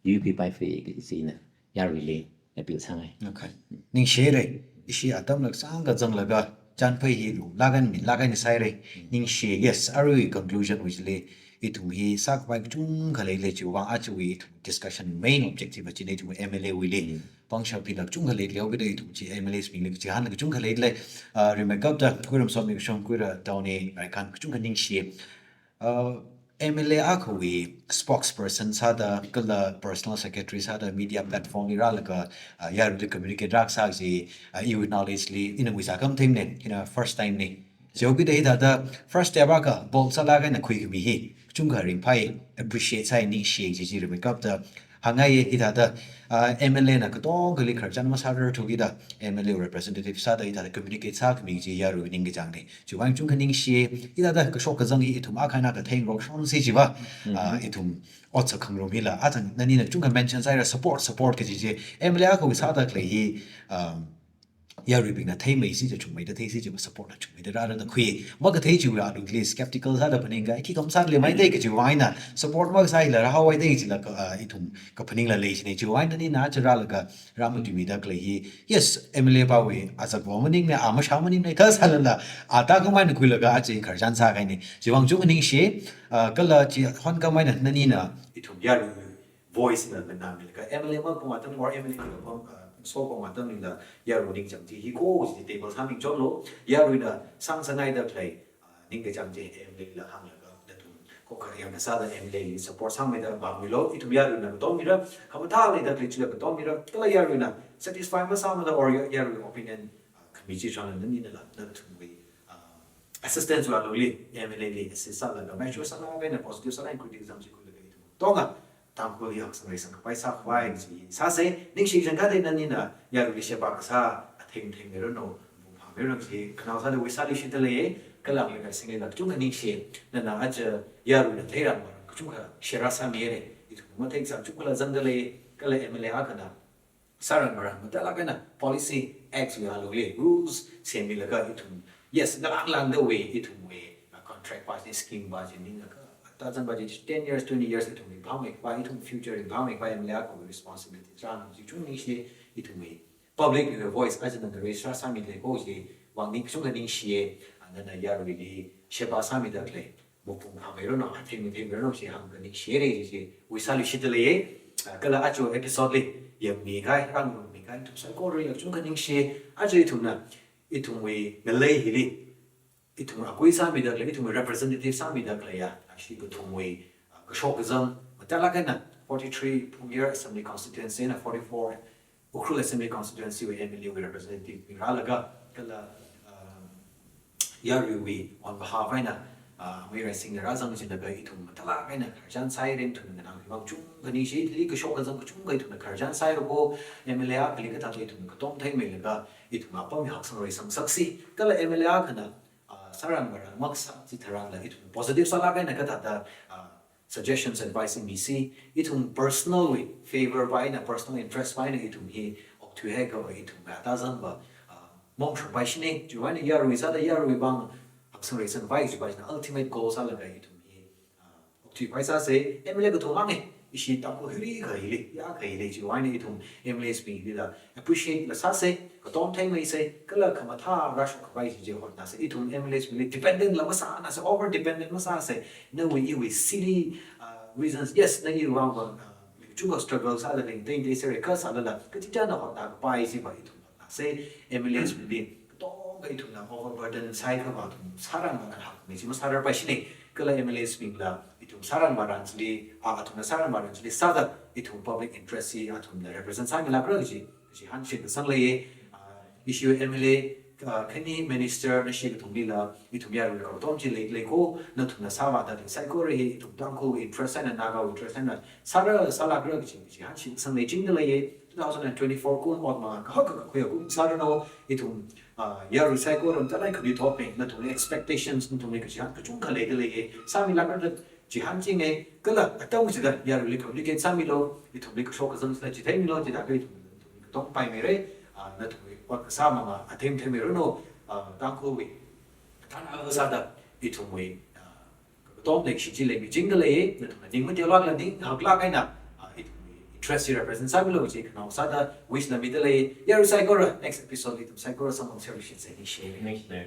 yuipaipaifa kaji china yaruili appeal sāngai. Okay. Ningshirei, ishi atamla sangkha zanglaga, chānphei hi lu, lākan mi, lākan ni sairei. Ningshi, yes, arui conclusion wui chili, ithum hi sākapai kachungkha leilei chiwui vang ajawui ithum discussion main objective china ithum M L A wuili. Pangshap hila kachungkha leilei, okida ithum chi M L As bingli kachihānla kachungkha leilei, ah, rimeikapta, Khuiram Somi kashong, Khuira Tawni, Raikan kachungkha ningshi. Uh, M L A akhawui spokesperson sāda, kala personal secretary sāda, media platform li rālaga, uh, yaruili communicate rākasā chi, uh, iwui knowledge li, ina wui zākam themne, ina first time ne. Chiwui kida hithāda first step akha bold sālaga ina khuikhami hi, kachungkha ringphai, appreciate sāi, ningshi chi chi rimeikapta, hāngngai hithāda, ah, M L A na katongkhali khararchan masārarthukida, M L A representative sāda hithāda communicate sākhami chi yaruili ningkachāngna. Chiwui vang kachungkha ningshi, hithāda kashok kazang hi ithum akha eina akha theingarokshonsi chiva, ah, ithum otsak khangarum hila. Achang nanina kachungkha mention sāhaira support, support kaji chi. M L A akhawui sāda khalei hi, um, yaruibingna theimeisi chi, chungmeida theisi chi, support la chungmeida rāra da khui. Makathei chiwui alungli skeptical sāda phaningkahai, khikha masālei maidei kajiwui vang eina support makasā hila rāhaohaidei chila ka, ah, ithum kaphaningla leisina. Chiwui vang eina nanina chirālaga rāmatuimida khalei hi. Yes, M L A pawui azak wo maningmana, a mashā maningmana, kha sālala, a tākhamei eina khuilaga aja khararchan sākahaina. Chiwui vang kachungkha ningshi, ah, kala chihon khamei eina nanina ithum yarui voice na nganāmilaga M L A mapam atam or M L A kapam, uh, so pam atamlila yarui ningchāng chi hi ko chi table sāmi chotlo, yaruina sāngasakngaida khalei, uh, ningkachāng chi M L A la hānglaga nathum khokha yangna sāda M L A li support sāngmeida vāmilo, ithum yaruina katommira, khamathā leida khalei chila katommira, kala yaruina satisfy masāmada or ya-, yarui opinion, uh, khami chi tharan naninala nathumwui, uh, assistance vāluli, M L A li assist sālaga, make sure sālaga na positive sālaga criticism chi khuilaga ithum Tonga Tangkhul li haksang reisang kapai sākhavai chi sāsa, ningshi kachangkhatta nanina yaruili sheba kasā atheng thengmiranu, mapung phāmiranu chi khanao sāda vāsāluishitda lei, kala ngalei singila kachungkha ningshi, nana aja yaruina theirang marang kachungkha share sāmire, ithum mathei sā kachungkhala zangda lei, kala M L A akhana sāran marang mathālāk eina policy acts wui alungli rules semmilaga ithum, yes, ngalang langda wui ithumwui, uh, contract pa chi, scheme pa chi, ningakha, tazang pa chi, ten years, twenty years ithum ringphāmeikhavai, ithum future ringphāmeikhavai M L A akhawui responsibility sāran chi chung ningshi, ithumwui public wui voice aja nana raise sāmilei ko chi vang ning kachungkha ningshiye, uh, nana yaruili sheba sāmida khalei mapung phāmiranu, atheng thengmiranu chi hāngda ningshire chi vāsāluishitda lei. Ah, kala aja episode li yangmikahai, rāngarummikahai ithum saikorali kachungkha ningshi. Aja ithumna, ithumwui ngalei hili, ithum akui sāmida khalei, ithumwui representative sāmida khaleiya, ashi kathumwui, ah, kashok kazang mathālāk eina forty-three Phungyar Assembly Constituency eina forty-four Ukhrul Assembly Constituency wui M L A wui representative bing rālaga, kala, um, yaruiwui on behalf eina, uh, Amei Raisingna rāzangchilaga ithum mathālāk eina khararchan sāire, ithumna nganāwui vang kachungkha ningshi, hili kashok kazang kachungkha ithumna khararchan sāire ko, M L A akhali kathāda ithumna katom theimeilaga ithum apam haksang reisang sāsi, kala M L A akhana, uh, sāran marang makasā chitharanla ithum positive sālāk eina kathāda, uh, suggestions, advice misi, ithum personal wui favor pa eina, personal interest pa eina ithum hi okthuihaiakhava ithum katazang pa, ah, mongshong paishine, chiwui eina yarui sāda yarui vang haksang reisang pai chipa china ultimate goal sālaga ithum hi, ah, okthui pai sāsa, M L A kathum mange, ishi Tangkhul hili kahili, ya kahili, chiwui eina ithum M L As bing hilila appreciate la sāsa, katom theimeisa, kala khamathā rāshok khavai chi chi hotnāsa, ithum M L As bingli dependent la masānāsa, over dependent masāsa, nawui iwui silly, uh, reasons, yes, na iwui vang, uh, chunga struggle sāda leng, teng teng sere kha sālala, kachichāna hotnā kapai chi pa ithum hotnāsa, M L As bingli, katonga ithumna overburden sāhaiakhava ithum sāran marang hakmei chi masārar paishine, kala M L As bingla, ithum sāran marang chili, ah, athumna sāran marang chili sāda, ithum public interest chi athumna represent sāmilākra chi, chihān shitsang leiye, ah, ishi M L A, ah, khani minister nashi kathumlila, ithum yarui katom chi lei lei ko, nathumna sāvāda lei saikora hi, ithum Tangkhul interest eina, Naga interest eina, sāra sālākra chi, chihān shitsang leichingda leiye, two thousand and twenty-four kum ot makahak kakhuiya kum sāranu, ithum, ah, yarui saikora mathālāk eina khanuithotmei, nathumli expectations, nathumli kachihān kachungkha leida leiye, sāmilākra da chihān chinge, kala atam chida yaruili communicate sāmilo, ithumli kashok kazang chila chitheimilo, chithākha ithum, ithumli katom paimeire, ah, nathumli ot kasā mama, atheng theimeiranu, ah, Tangkhulwui, kathāna kasāda, ithumwui, ah, katom leikashi chi leimichingda lei, nathumna ning mateolākla ning haklāk eina, ah, ithumwui interest chi represent sāmilo chi khanao sāda wish la mida lei, yarui saikora, next episode li ithum saikora samphang servishinsa, ningshi. Ningshi.